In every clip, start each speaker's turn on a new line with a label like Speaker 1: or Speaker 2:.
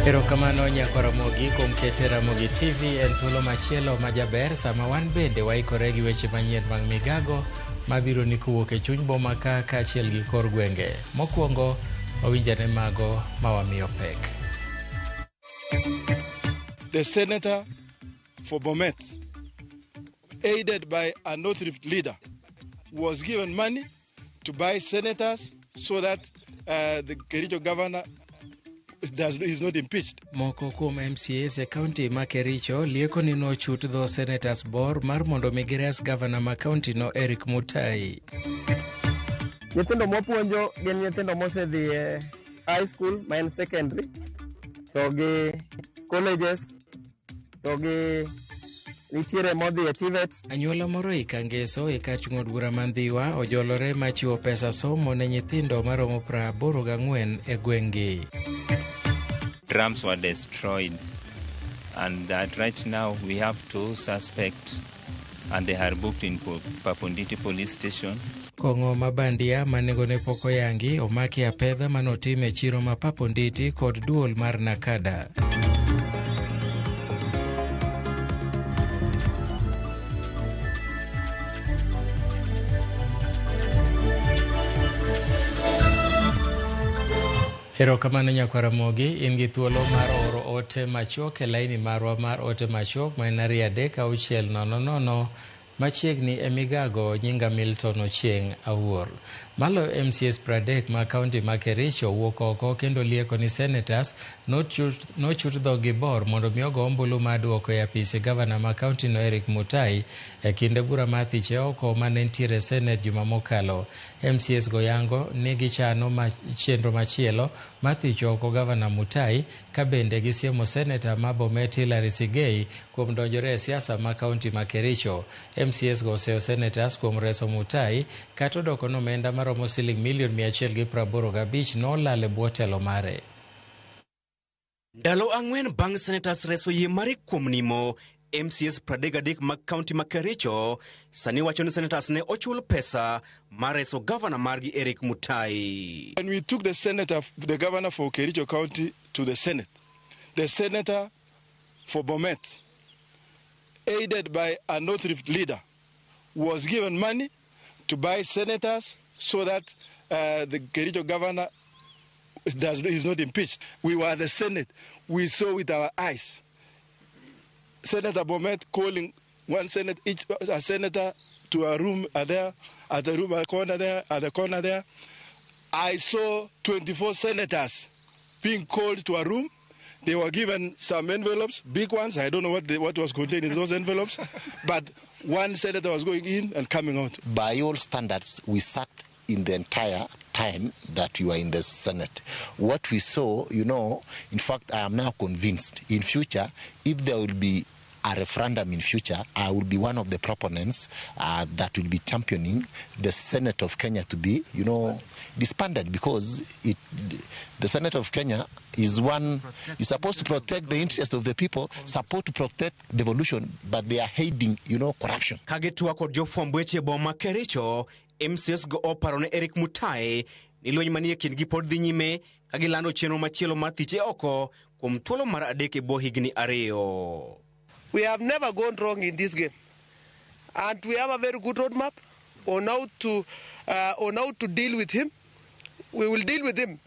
Speaker 1: Erokamano nyakwa Ramogi kuom kete Ramogi TV en thuolo machielo ma jaber sama wan bende waikore gi weche manyien mag migago mabiro ni kowuok e chuny boma ka kaachiel gi kor gwenge. Mokwongo wawinjane mago ma wamiyo pek.
Speaker 2: The senator for Bomet, aided by a North Rift leader, was given money to buy senators so that the Kericho governor is not impeached.
Speaker 1: Moko kuom MCAs e kaunti ma Kericho lieko ni nochut dho senators bor mar mondo mi gires gavana ma kaunti no Eric Mutai.
Speaker 3: Nyithindo mwapuonjo gin nyithindo mosedhi e high school ma en secondary to gi colleges to gi nitiere modhi e TVET.
Speaker 1: Anyuola moro e Kangeso e kar chung' od bura ma Ndhiwa ojolore ma chiwo pesa somo ne nyithindo maromo 84 e gweng'gi.
Speaker 4: Drums were destroyed, and that right now we have 2 suspects and they are booked in Paponditi police station.
Speaker 1: Kong'o ma bandia ma nengone pok oyangi omaki apedha manotim e chiro ma Paponditi kod duol mar Nakada. Erokamano nyakwa Ramogi, in gi thuolo mar oro ote machuok e laini marwa mar ote machuok ma en 2 3 6 0 0 machiegni e migago. Nyinga Milton Ochieng' Awuor. Maloyo MCAs 30 ma kaunti ma Kericho wuok oko kendo lieko ni senators nochut dhogi bor mondo mi ogo ombulu mar duoko e apisi gavana ma kaunti no Eric Mutai e kinde bura mar thiche oko mane nitiere e Senate juma mokalo. MCAs go yango ni gichano chenro machielo mar thicho oko gavana Mutai ka bende gisiemo seneta ma Bomet Hillary Sigei kuom donjore e siasa ma kaunti ma Kericho. MCAs go oseyo senators kuom reso Mutai kata odoko ni omenda maromo siling milion 185 nolal e bwo telo mare.
Speaker 5: Ndalo 4 bang' senators reso yie mare kuom nimo, MCAs 33 mag kaunti ma Kericho sani wacho ni senators ne ochul pesa mar reso gavana margi Eric Mutai.
Speaker 2: When we took the governor for Kericho County to the Senate, the senator for Bomet, aided by a North Rift leader, was given money to buy senators so that the Kericho governor is not impeached. We were the Senate. We saw with our eyes. Senator Bomet calling one senate, each a senator to a room there, at the room a corner there, at the corner there. I saw 24 senators being called to a room. They were given some envelopes, big ones. I don't know what was contained in those envelopes, but one senator was going in and coming out.
Speaker 6: By all standards, we sat in the entire time that we were in the Senate. What we saw, in fact, I am now convinced in future, if there will be a referendum in future, I will be one of the proponents that will be championing the Senate of Kenya to be, disbanded, because the Senate of Kenya is supposed to protect the interests of the people, supposed to protect devolution, but they are hiding, corruption.
Speaker 5: Ka gitwak kod jofwamb weche e boma ma Kericho, MCAs go oparo ne Eric Mutai ni lweny manie kindgi pod dhi nyime ka gilando chenro machielo mar thiche oko kuom thuolo mar adek e bwo higni 2.
Speaker 7: We have never gone wrong in this game, and we have a very good roadmap on how to deal with him. We will deal with him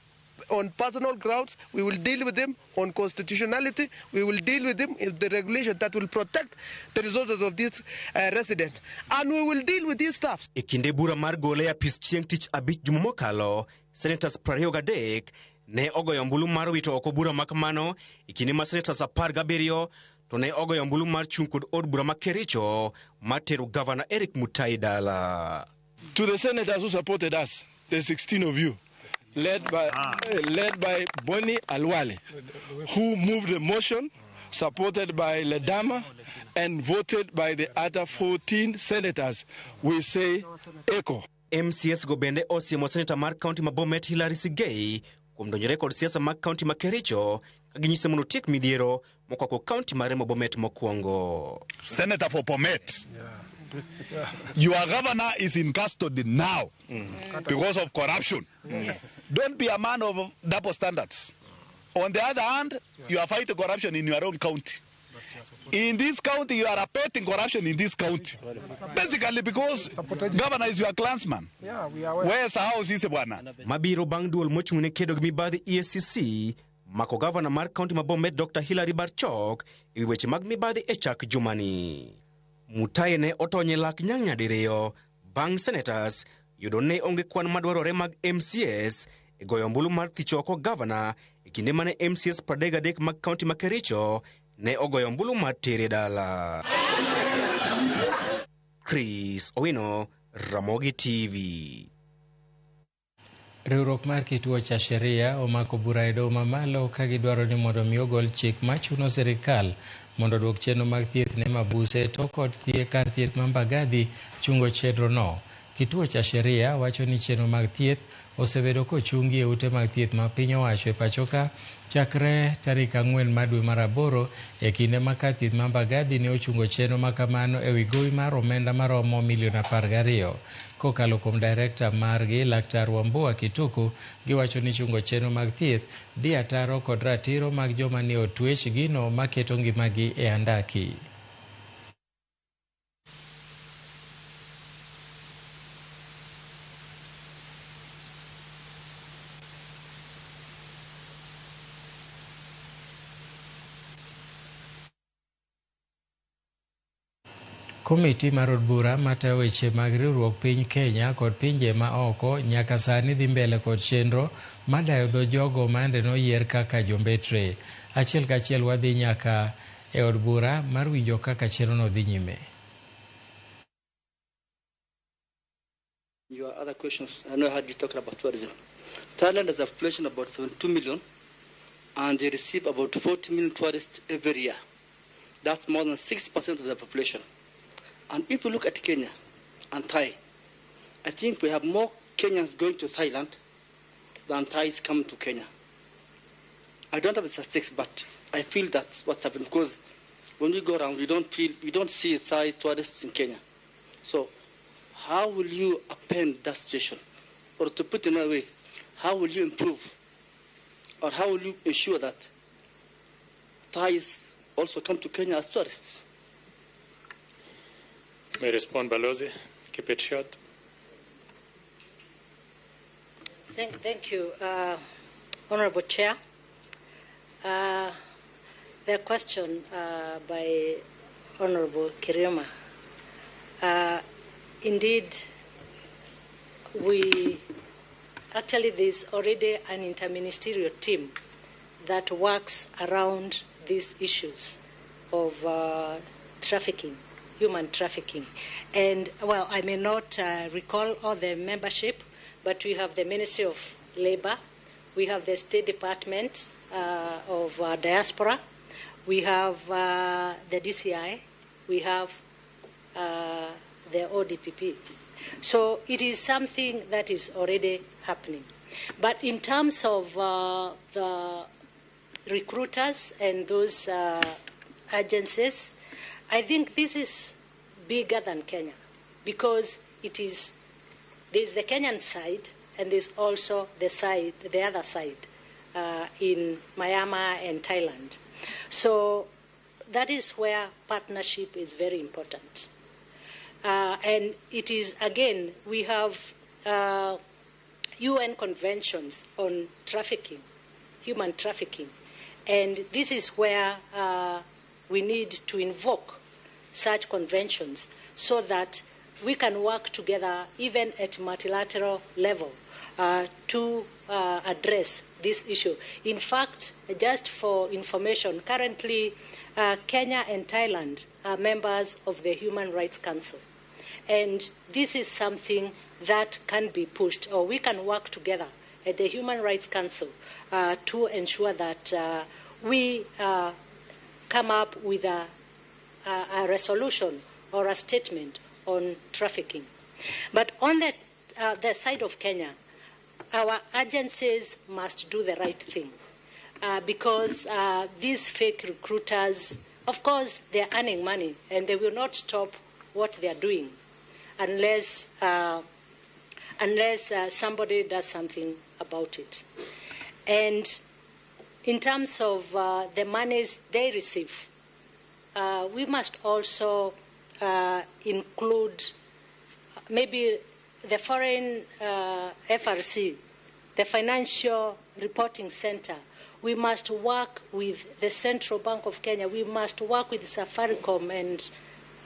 Speaker 7: on personal grounds. We will deal with him on constitutionality. We will deal with him in the regulation that will protect the resources of this resident, and we will deal with his staff.
Speaker 5: E kinde bura mar gole e apis chieng' tich abich juma mokalo, senators 23 ne ogoyo ombulu mar wito oko bura makamano e kinde ma senators 17 to ne ogoyo ombulu mar chung' kod od bura ma Kericho mar tero gavana Eric Mutai dala.
Speaker 2: To the senators who supported us, the 16 of you, led by Boni Khalwale, who moved the motion, supported by Ledama, and voted by the other 14 senators, we say echo.
Speaker 5: MCAs go bende osiemo seneta mar kaunti ma Bomet Hillary Sigei kuom donjore kod siasa mag kaunti ma Kericho ka ginyise mondo otiek midhiero mokwako kaunti mare ma Bomet mokwongo.
Speaker 8: Senator for Bomet, your governor is in custody now because of corruption. Don't be a man of double standards. On the other hand, you are fighting corruption in your own county. In this county, you are abetting corruption in this county. Basically because governor is your clansman. Where sahau sisi bwana?
Speaker 5: Mabiro bang' duol mochung' ne kedo gi mibadhi EACC mako gavana mar kaunti ma Bomet Dr. Hilary Barchok ewi weche mag mibadhi e chak jumani. Mutai ne otony e lak nyang' nyadiriyo bang' senators yudo ne onge kwan madwarore mag MCAs e goyo ombulu mar thicho oko gavana e kinde mane MCAs 33 mag kaunti ma Kericho ne ogoyo ombulu mar tere dala. Chris Owino, Ramogi TV.
Speaker 1: Riwruok mar Kituo cha Sheria omako bura e doho mamalo ka gidwaro ni mondo mi ogol chik machuno sirikal mondo oduok chenro mag thieth ne mabuse to kod kar thieth ma Mbagathi chungo chenro no. Kituo cha Sheria wacho ni chenro mag thieth osebedo kochungi e ute mag thieth ma piny owacho e pachoka chakre tarik 4 mar dwe mar 8 e kinde ma kar thieth ma Mbagathi ne ochungo chenro makamano ewi gowi mar omenda maromo milion 12. Kokalo kuom direkta margi Laktar Wambua Kituku, giwacho ni chungo chenro mag thieth dhi ataro kod ratiro mag joma ni otwech gino maketo ngimagi e andaki. Komiti mar od bura matayo weche mag riwruok piny Kenya kod pinje ma oko nyaka sani dhi mbele kod chenro madayo dho jogo mande noyier kaka jombetre. Achiel kachiel wadhi nyaka e od bura mar winjo kaka chenrono dhi nyime.
Speaker 9: Your other questions, I know I heard you talking about tourism. Thailand has a population of about 72 million and they receive about 40 million tourists every year. That's more than 6% of the population. And if you look at Kenya and Thai, I think we have more Kenyans going to Thailand than Thais come to Kenya. I don't have the statistics, but I feel that's what's happened, because when we go around, we don't see Thai tourists in Kenya. So how will you upend that situation? Or to put it another way, how will you improve? Or how will you ensure that Thais also come to Kenya as tourists?
Speaker 10: May respond, Balozi. Keep it short.
Speaker 11: Thank you, Honorable Chair. The question by Honorable Kirioma. Indeed, we actually there's already an interministerial team that works around these issues of trafficking, human trafficking. And, well, I may not recall all the membership, but we have the Ministry of Labor, we have the State Department of Diaspora, we have the DCI, we have the ODPP. So it is something that is already happening. But in terms of the recruiters and those agencies, I think this is bigger than Kenya, because it is, there's the Kenyan side and there's also the side, the other side in Myanmar and Thailand. So that is where partnership is very important. And it is, again, we have UN conventions on trafficking, human trafficking. And this is where we need to invoke such conventions so that we can work together even at multilateral level to address this issue. In fact, just for information, currently Kenya and Thailand are members of the Human Rights Council. And this is something that can be pushed, or we can work together at the Human Rights Council to ensure that we come up with a resolution or a statement on trafficking. But on the side of Kenya, our agencies must do the right thing because these fake recruiters, of course, they are earning money and they will not stop what they are doing unless, somebody does something about it. And In terms of the monies they receive, we must also include maybe the foreign FRC, the Financial Reporting Center. We must work with the Central Bank of Kenya. We must work with Safaricom and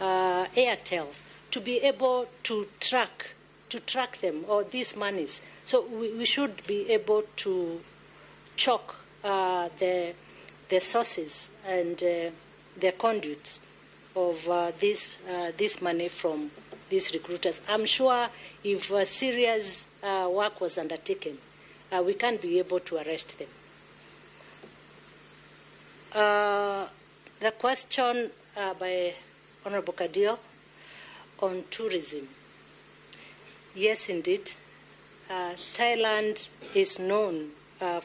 Speaker 11: Airtel to be able to track them or these monies. So we should be able to chalk the sources and the conduits of this money from these recruiters. I'm sure if serious work was undertaken, we can be able to arrest them. The question by Honorable Kadio on tourism. Yes, indeed. Thailand is known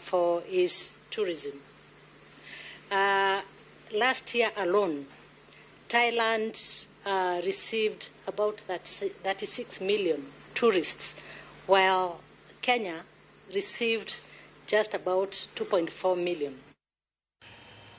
Speaker 11: for its tourism. Last year alone, Thailand received about 36 million tourists, while Kenya received just about 2.4 million.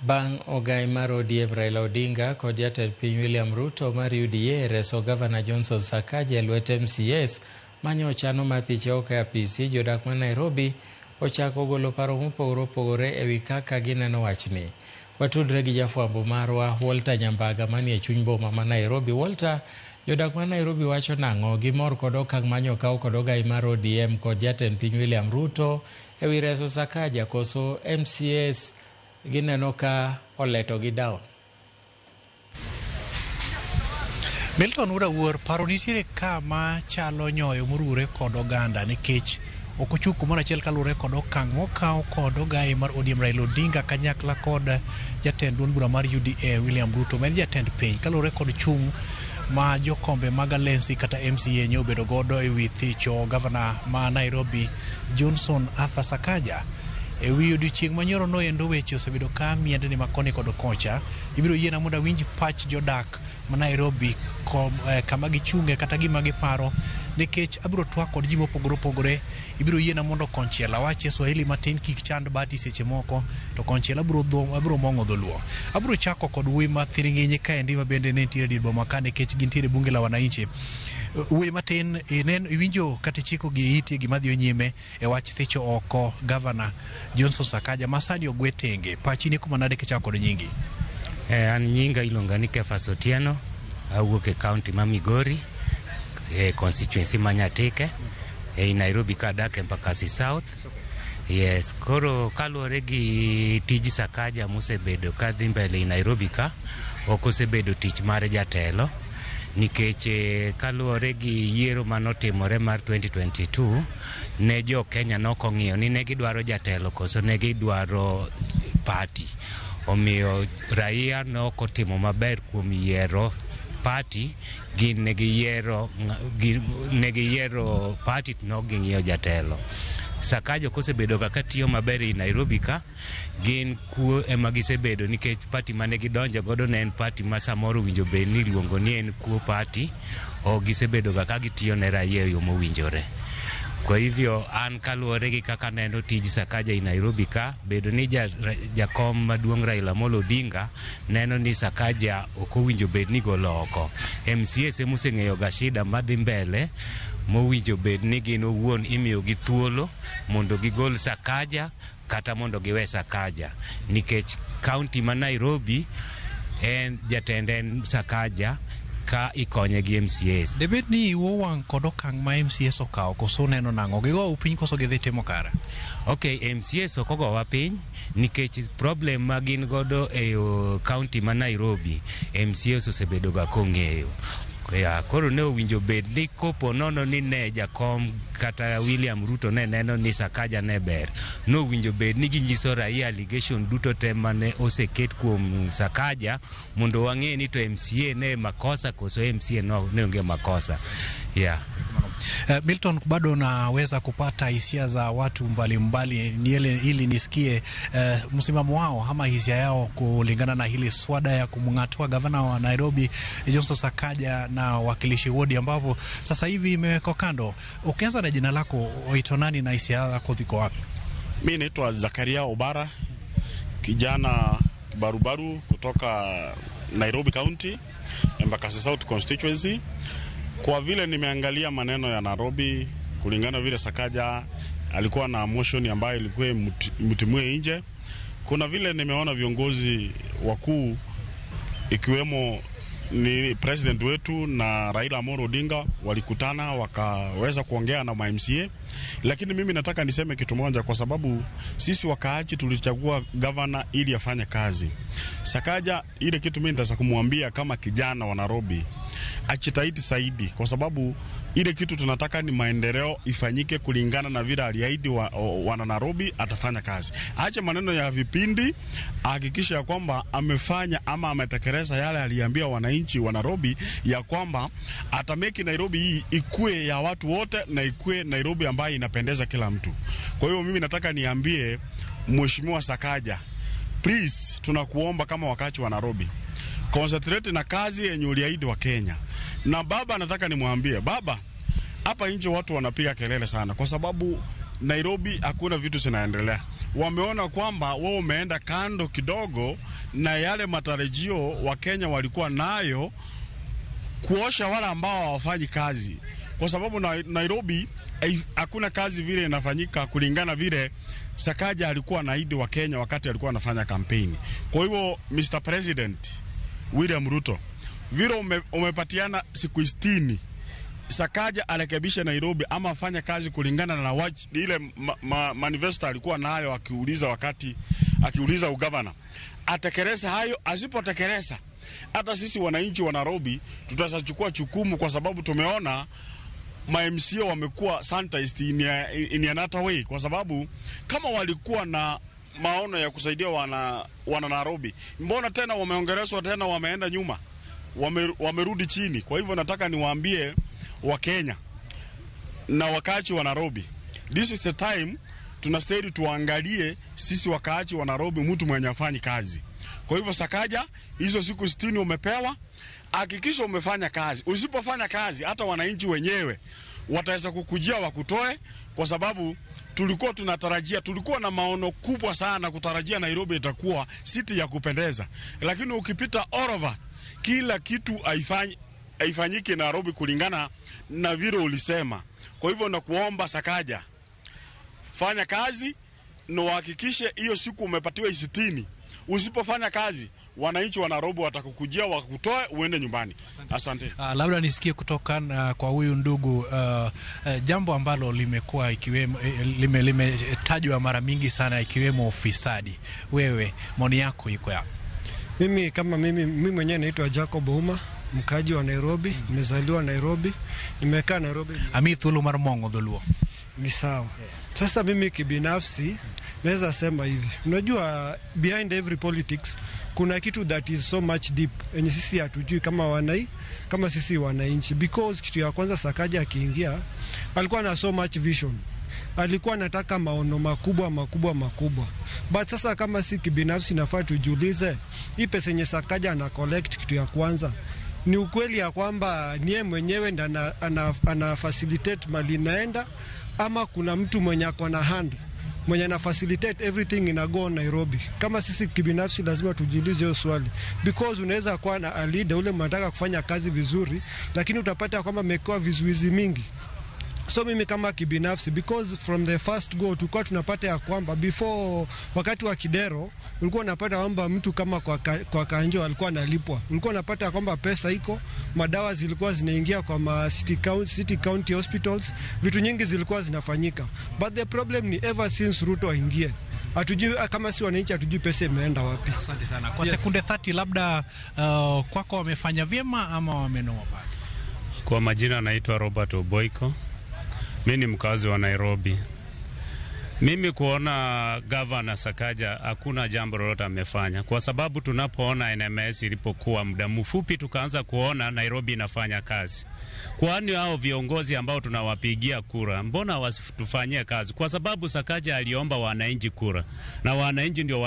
Speaker 1: Bang' ogai mar ODM Raila Odinga kod jatend piny William Ruto mar UDA reso Gavana Johnson Sakaja e lwet MCAs manyo ochano mar thiche oko e apisi, jodak ma Nairobi ochako golo paro mopogore opogore ewi kaka gineno wachni. Watudre gi jafwambo marwa Walter Nyambaga manie chuny boma ma Nairobi. Walter, jodak ma Nairobi wacho nang'o? Gimor kod okang' manyo okaw kod ogai mar ODM kod jatend piny William Ruto ewi reso Sakaja, koso MCAs gineno ka oleto gi down?
Speaker 12: Milton Wuod, paro nitiere ka ma chalo nyoyo morure kod oganda nikech ok ochung' kumoro achiel kaluwore kod okang' mokaw kod ogai mar ODM Raila Odinga kanyakla kod jatend duond bura mar UDA William Ruto ma en jatend piny kaluwore kod chung' ma jokombe mag Alensi kata MCA nyo obedo godo ewi thicho gavana ma Nairobi Johnson Arthur Sakaja. Ewi odiochieng' manyoro noendo weche osebedo ka miendni ma koni kod kocha. Ibiro yiena mondo awinj pach jodak ma Nairobi kama gichunge kata gima giparo nikech abiro twak kod ji mopogore opogore. Ibiro yiena mondo konchiel awache Swahili matin kik chand bati seche moko, to konchiel abiro mong'o dholuo. Abiro chako kod wuoyi ma thiring'inyi kaendi ma bende ne nitiere dier boma ka nikech gintiere bunge la wananchi. Wuoyi matin, iwinjo kata ichiko gi iti gima dhi nyime e wach thicho oko gavana Johnson Sakaja ma sani ogwe tenge. Pachi ni kuma nade kichako kod nyingi?
Speaker 13: An nyinga iluonga ni Kefas Otieno, awuok e county ma Migori, e constituency ma Nyatike, e Nairobi ka adak Embakasi South. Yes, koro kaluwore gi tij Sakaja mosebedo ka dhi mbele e Nairobi ka, ok osebedo tich mar jatelo nikech kaluwore gi yiero manotimore mar 2022 ne jo Kenya nokong'iyo ni ne gidwaro jatelo koso ne gidwaro party. Omiyo raia ne ok otimo maber kuom yiero party, gin ne giyiero party to nok ging'iyo jatelo. Sakaja kosebedo kaka tiyo maber e Nairobi ka, gin kuo ema gisebedo nikech party mane gidonjo godo ne en party ma samoro owinjo bed ni iluongo ni en kuo party, ok gisebedo kaka gitiyo ne raia e yo mowinjore. Kwa hivyo an kaluwore gi kaka neno tij Sakaja e Nairobi ka, bedo ni jakom maduong' Raila Amolo Odinga neno ni Sakaja ok owinjo bed ni golo oko. MCAs emoseng'eyo ga shida madhi mbele mowinjo bed ni gin owuon imiyogi thuolo mondo gigol Sakaja kata mondo giwe Sakaja nikech county ma Nairobi en jatende en Sakaja ka ikonye gi MCAs.
Speaker 12: Debed ni iwo wang' kod okang' ma MCAs okawo koso neno nang'o? Gigou piny koso gidhi timo kare?
Speaker 13: Ok, MCAs ok ogowa piny nikech problem ma gin godo e county ma Nairobi, MCAs osebedo ga kong'eyo. Ya, koro ne owinjo bed ni kopo nono ni ne jakom kata William Ruto ne neno ni Sakaja ne ber, nowinjo bed ni ginyiso raia allegation duto te mane oseket kuom Sakaja mondo wang'e ni to MCA ne makosa koso MCA no ne onge makosa. Yeah.
Speaker 12: Milton, bado naweza kupata hisia za watu mbalimbali ili nisikie msimamo wao ama hisia yao kulingana na hili swada ya kumng'atua gavana wa Nairobi Johnson Sakaja na wakilishi wodi ambapo sasa hivi imewekwa kando. Ukianza na jina lako, waitwa nani na hisia yako ziko wapi?
Speaker 14: Mimi naitwa Zakaria Obara, kijana barubaru kutoka Nairobi County, Embakasi South Constituency. Kwa vile nimeangalia maneno ya Nairobi, kulingana vile Sakaja alikuwa na motion ambayo ilikuwa mtimue nje, kuna vile nimeona viongozi wakuu ikiwemo ni president wetu na Raila Amolo Odinga walikutana wakaweza kuongea na MCA, lakini mimi nataka niseme kitu moja, kwa sababu sisi wakaaji tulichagua governor ili afanye kazi. Sakaja, ile kitu mimi nitaweza kumwambia kama kijana wa Nairobi, achitahidi zaidi, kwa sababu ile kitu tunataka ni maendeleo ifanyike kulingana na vile aliahidi wana Nairobi atafanya kazi. Ache maneno ya vipindi, ahakikishe ya kwamba amefanya ama ametekeleza yale aliambia wananchi wa Nairobi ya kwamba atameki Nairobi hii ikue ya watu wote na ikue Nairobi ambayo inapendeza kila mtu. Kwa hiyo mimi nataka niambie Mheshimiwa Sakaja, please, tunakuomba kama wakachi wa Nairobi, concentrate na kazi yenye uliahidi wa Kenya. Na baba, nataka nimwambie baba, hapa nje watu wanapiga kelele sana kwa sababu Nairobi hakuna vitu zinaendelea. Wameona kwamba wao umeenda kando kidogo na yale matarajio wa Kenya walikuwa nayo, kuosha wale ambao hawafanyi kazi, kwa sababu Nairobi hakuna kazi vile inafanyika kulingana vile Sakaja alikuwa anaahidi wa Kenya wakati alikuwa anafanya kampeni. Kwa hivyo Mr. President William Ruto, vile umepatiana siku 60 Sakaja arekebishe Nairobi ama afanye kazi kulingana na ile manifesto alikuwa nayo akiuliza wakati akiuliza ugavana, atekeleze hayo. Asipotekeleza, hata sisi wananchi wa Nairobi tutachukua jukumu, kwa sababu tumeona ma MCA wamekuwa sanitized in another way, kwa sababu kama walikuwa na maono ya kusaidia wana Nairobi, mbona tena wameongerezwa tena wameenda nyuma, wamerudi chini. Kwa hivyo nataka niwaambie wa Kenya na wakaaji wa Nairobi, this is the time tunastahili tuangalie sisi wakaaji wa Nairobi mtu mwenye afanyi kazi. Kwa hivyo Sakaja, hizo siku 60 umepewa, hakikisha umefanya kazi. Usipofanya kazi, hata wananchi wenyewe wataweza kukujia wakutoe, kwa sababu tulikuwa tunatarajia, tulikuwa na maono kubwa sana kutarajia Nairobi itakuwa city ya kupendeza, lakini ukipita all over kila kitu haifanyiki Nairobi kulingana na vile ulisema. Kwa hivyo nakuomba Sakaja, fanya kazi na uhakikishe hiyo siku umepatiwa 60. Usipofanya kazi, wananchi wa Nairobi watakukujia wakutoe uende nyumbani. Asante.
Speaker 12: Labda nisikie kutoka kwa huyu ndugu jambo ambalo limekuwa ikiwemo limetajwa mara mingi sana ikiwemo ufisadi. Wewe maoni yako iko yapi?
Speaker 15: Mimi kama mimi mwenyewe naitwa Jacob Ouma, mkaji wa Nairobi, nimezaliwa Nairobi, nimekaa Nairobi.
Speaker 12: Ami thuolo mar mongo dholuo.
Speaker 15: Ni sawa. Sasa mimi kibinafsi naweza sema hivi, unajua behind every politics kuna kitu that is so much deep yenye sisi hatujui kama sisi wananchi, because kitu ya kwanza Sakaja akiingia alikuwa na so much vision, alikuwa anataka maono makubwa makubwa makubwa, but sasa kama si kibinafsi nafaa tujiulize, hii pesa yenye Sakaja ana collect, kitu ya kwanza ni ukweli ya kwamba niye mwenyewe ndo ana facilitate mali inaenda, ama kuna mtu mwenye ako na hand mwenye ana facilitate everything ina go Nairobi? Kama sisi kibinafsi lazima tujiulize hiyo swali, because unaweza kuwa na a leader ule mnataka kufanya kazi vizuri, lakini utapata kwamba amewekewa vizuizi mingi. So mimi kama kibinafsi, because from the first go tulikuwa tunapata ya kwamba before, wakati wa Kidero, ulikuwa unapata kwamba mtu kama kwa Kanjo alikuwa analipwa, ulikuwa unapata kwamba pesa iko, madawa zilikuwa zinaingia kwa ma city county hospitals, vitu nyingi zilikuwa zinafanyika, but the problem ni ever since Ruto aingie, hatujui, kama si wananchi hatujui pesa imeenda wapi.
Speaker 12: Asante sana. Kwa sekunde 30 labda, kwako wamefanya vyema ama wamenoa bado?
Speaker 10: Kwa majina naitwa Robert Oboiko. Mi ni mkazi wa Nairobi. Mimi kuona gavana Sakaja hakuna jambo lolote amefanya, kwa sababu tunapoona NMS ilipokuwa muda mfupi tukaanza kuona Nairobi inafanya kazi. Kwani hao viongozi ambao tunawapigia kura, mbona wasitufanyie kazi? Kwa sababu Sakaja aliomba wananchi kura, na wananchi ndio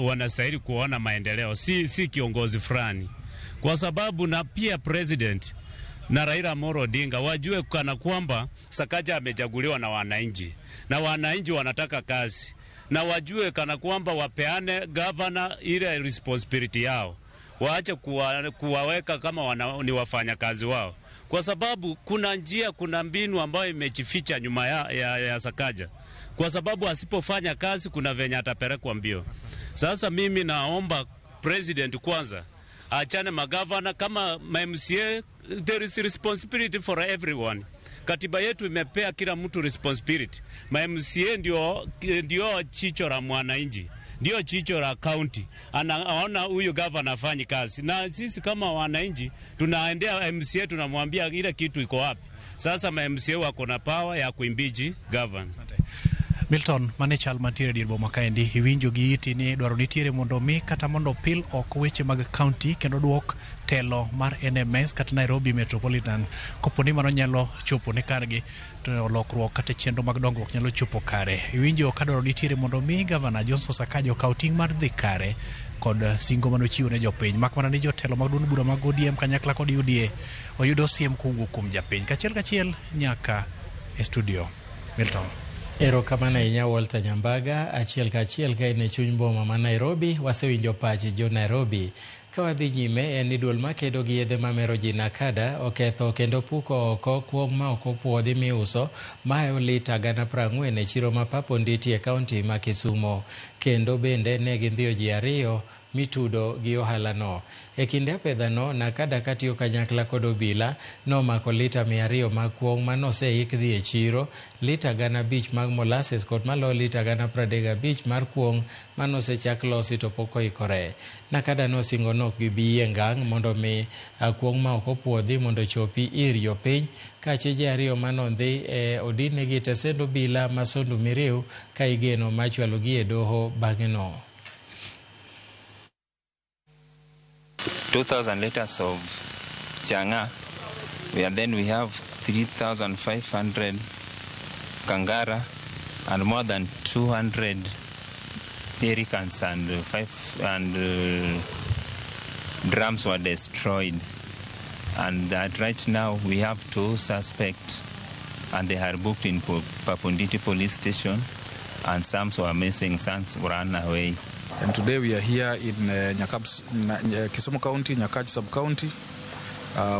Speaker 10: wanastahili kuona maendeleo, si kiongozi fulani, kwa sababu na pia president na Raila Amolo Odinga wajue kana kwamba Sakaja amechaguliwa na wananchi na wananchi wanataka kazi. na wajue kana kwamba wapeane governor ile responsibility yao, waache kuwaweka kama ni wafanyakazi wao, kwa sababu kuna njia, kuna mbinu ambayo imejificha nyuma ya Sakaja, kwa sababu asipofanya kazi kuna venye atapelekwa mbio. Sasa mimi naomba president kwanza achane magavana kama MCA, there is responsibility for everyone. Katiba yetu imepea kila mtu responsibility. Ma MCA ndio chicho la mwananchi, ndio chicho la county. Anaona huyu governor afanyi kazi, na sisi kama wananchi tunaendea MCA, tunamwambia ile kitu iko wapi. Sasa ma MCA wako na power ya kuimbiji governor.
Speaker 12: Milton, mane chal mantiere dier boma kaendi, iwinjo gi iti ni dwaro nitiere mondo mi kata mondo pil oko weche mag county kendo duok telo mar NMS kata Nairobi Metropolitan kopo ni mano nyalo chopo ne kargi to lokruok kata chenro mag dongruok nyalo chopo kare. Iwinjo ka dwaro nitiere mondo mi Gavana Johnson Sakaja okaw ting' mar dhi kare kod singo manochiwo ne jopiny, mak mana ni jotelo mag duond bura mag ODM kanyakla kod UDA oyudo siem kowuok kuom japiny. Kachiel kachiel nyaka e studio. Milton.
Speaker 1: Erokamano ahinya Walter Nyambaga. Achiel kachiel ka in e chuny boma ma Nairobi, wasewinjo pach jo Nairobi. Ka wadhi nyime en ni duol makedo gi yedhe mamero ji NACADA oketho kendo puko oko kuong' ma ok opuodhi miuso mahewo lita 40,000 e chiro ma Papo Nditi e kaunti ma Kisumo. Kendo bende ne gindhiyo ji 2 mitudo gi ohalano. E kinde apedhano, NACADA katiyo kanyakla kod obila nomako lita 200 mag kuong' manoseik dhi e chiro, lita 5,000 mag molasses kod maloyo lita 35,000 mar kuong' manosechak losi to pok oikore. NACADA nosingo ni ok gibi yie ngang' mondo mi kuong' ma ok opuodhi mondo ochopi ir jopiny, ka achije 2 manondhi e odinegi tesend obila ma Sondu Miriu ka igeno mar chwalogi e doho bang'e no.
Speaker 4: 2,000 liters of changa, and then we have 3,500 kangara and more than 200 jerry cans and 5 and drums were destroyed. And that right now we have 2 suspects and they are booked in Paponditi police station, and some were missing, some ran away.
Speaker 16: And today we are here in Kisumu County, Nyakach sub-county,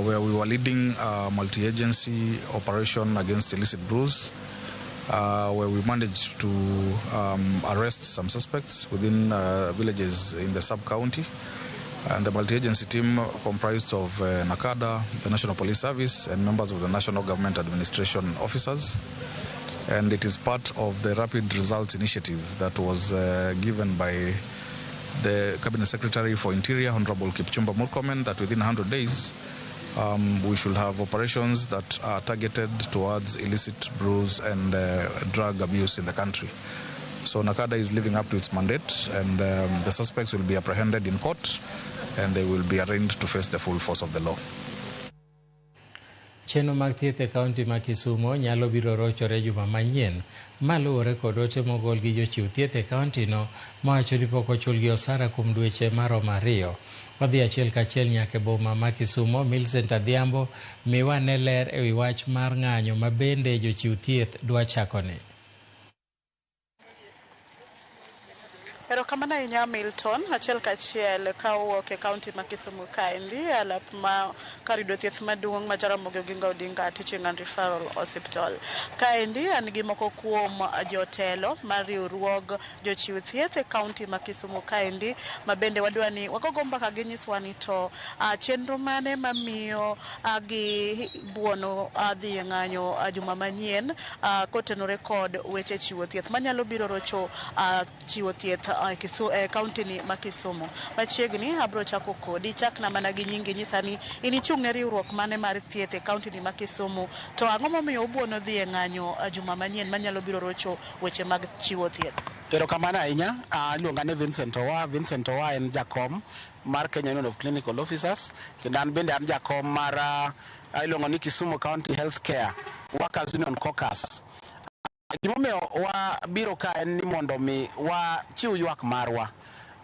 Speaker 16: where we were leading a multi-agency operation against illicit brews, where we managed to arrest some suspects within villages in the sub-county. And the multi-agency team comprised of NACADA, the National Police Service, and members of the National Government Administration officers. And it is part of the Rapid Results Initiative that was given by the Cabinet Secretary for Interior, Honorable Kipchumba Murkomen, that within 100 days we should have operations that are targeted towards illicit brews and drug abuse in the country. So NACADA is living up to its mandate, and the suspects will be apprehended in court and they will be arraigned to face the full force of the law.
Speaker 1: Chenro mag thieth e kaunti ma Kisumo nyalo biro rochore juma manyien maluwore kod ote mogol gi jochiw thieth e kaunti no mawacho ni pok ochulgi osara kuom dweche maromo 2. Wadhi achiel kachiel nyaka e boma ma Kisumo. Millicent Adhiambo miwa ne ler ewi wach mar ng'anyo ma bende jochiw thieth dwa chakone.
Speaker 17: Erokamano ahinya Milton, achiel kachiel ka owuok e kaunti ma Kisumu kaendi alap ma kar yudo thieth maduong' ma Jaramogi Oginga Odinga Teaching and Referral Hospital. Kaendi an gi moko kuom jotelo mar riwruog jochiw thieth e kaunti ma Kisumu kaendi, ma bende wadwa ni wagogo mbaka ginyiswa ni to chenro mane mamiyo gi buono dhi e ng'anyo juma manyien kotenore kod weche chiwo thieth manyalo biro rocho chiwo thieth kaunti ni ma Kisumu. Machiegni abro chako kodi, chakna mana gi nyingi, nyisa ni in ichung' ne riwruok mane mar thieth e kaunti ni ma Kisumu, to ang'o momiyo ubuono dhi e ng'anyo juma manyien manyalo biro rocho weche mag chiwo thieth?
Speaker 18: Erokamano ahinya. Iluonga ni Vincent Owa. Vincent Owa en jakom mar Kenya Union of Clinical Officers, kendo an bende an jakom mar iluongo ni Kisumu County Healthcare Workers Union Caucus. Gimomiyo wabiro ka en ni mondo mi wachiw ywak marwa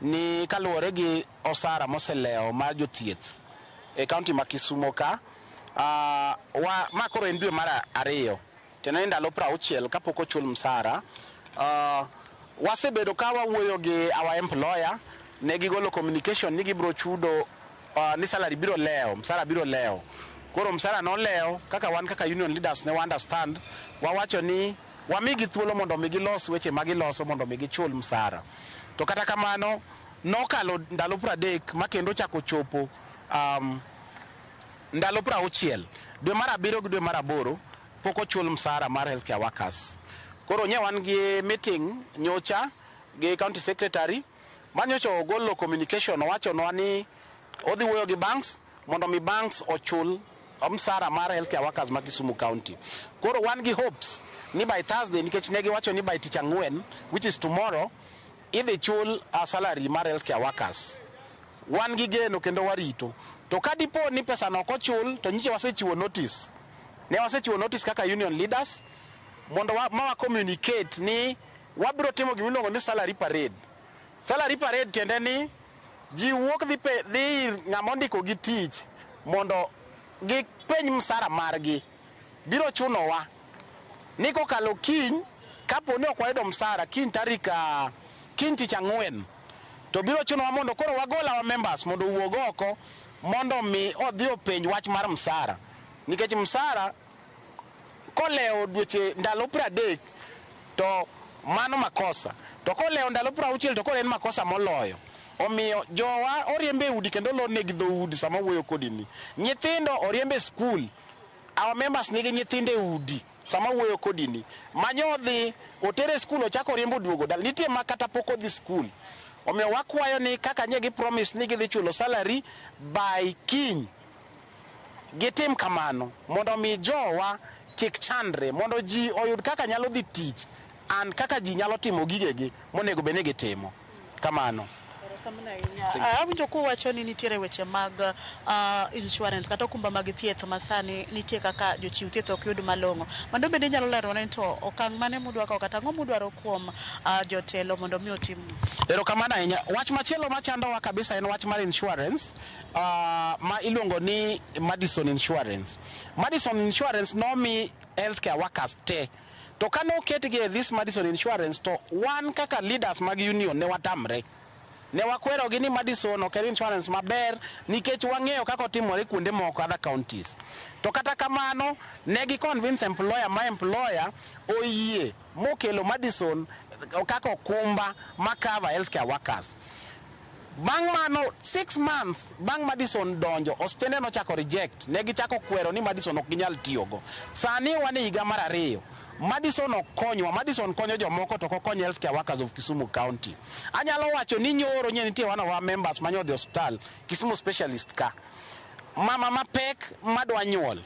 Speaker 18: ni kaluwore gi osara moselewo mar jothieth e kaunti ma Kisumu ka, ma koro en dwe mar 2 kendo en ndalo 60 kapok ochul msara. Wasebedo ka wawuoyo gi our employer, ne gigolo communication ni gibiro chudo ni salary biro lewo, msara biro lewo. Koro msara nolewo kaka wan kaka union leaders ne wa understand, wawacho ni wamigi thuolo mondo mi gilos weche ma giloso mondo mi gichul msara. To kata kamano nokalo ndalo 30 ma kendo chako chopo ndalo 60 dwe mar 7 gi dwe mar 8 pok ochul msara mar healthcare workers. Koro nye wan gi meeting nyocha gi county secretary manyocha ogolo communication owachonwa ni odhi wuoyo gi banks mondo mi banks ochul msara mar healthcare workers ma Kisumu County. Koro wan gi hopes ni by Thursday, nikech ne giwacho ni by tich ang'wen, which is tomorrow, idhi chul a salary mar healthcare workers. Wan gi geno kendo warito. To ka dipo ni pesa no ok ochul, to nyiche wasechiwo notice. Ne wasechiwo notice kaka union leaders mondo ma wa communicate ni wabiro timo gimiluongo ni salary parade. Salary parade tiende ni ji wuok dhi ir ng'ama ondiko gi tich mondo gipenj msara margi. Biro chunowa ni kokalo kiny, kapo ni ok wayudo msara kiny tarik kiny tich ang'wen, to biro chunowa mondo koro wagol our members mondo owuog oko mondo mi odhi openj wach mar msara. Nikech msara kolewo dweche ndalo 30 to mano makosa, to kolewo ndalo 60 to koro en makosa moloyo. Omiyo jowa oriembe e udi kendo olornegi dhoudi sama wuoyo kodi ni. Nyithindo oriembe e skul. Our members nigi nyithindo e udi sama wuoyo kodi ni. Manyo odhi otere e skul ochako oriembo oduogo dala. Nitie ma kata pok odhi skul. Omiyo wakwayo ni kaka nye gi promise ni gidhi chulo salary by kiny, gitim kamano mondo mi jowa kik chandre, mondo ji oyud kaka nyalo dhi tich and kaka ji nyalo timo gigegi monego bed ni gitimo. Kamano.
Speaker 17: Erokamano ahinya. Awinjo kuwacho ni nitiere weche mag insurance kata okumba mag thieth ma sani nitie kaka jochiw thieth ok yud malong'o. Mano bende inyalo lerona ni to okang' mane mudwa kawo kata ang'o mudwaro kuom jotelo mondo mi otim.
Speaker 18: Erokamano ahinya. Wach machielo machandowa kabisa en wach mar insurance ma iluongo ni Madison Insurance. Madison Insurance nomi healthcare workers te. To kane oketgi e this Madison Insurance to wan kaka leaders mag union ne watamre. Ne wakwerogi ni Madison ok en insurance maber nikech wang'eyo kaka otimore kuonde moko other counties. To kata kamano ne gi convince employer ma employer oyie mokelo Madison kaka okumba ma cover healthcare workers. Bang' mano 6 months bang' Madison donjo, osiptende nochako reject, ne gichako kwero ni Madison ok ginyal tiyogo. Sani wan e higa mar 2. Madison ok konywa, Madison konyo jomoko to ok okony healthcare workers of Kisumu County. Anyalo wacho ni nyoro nye nitie one of our members manyo odhi osiptal, Kisumu specialist ka. Mama mapek madwa nyuol.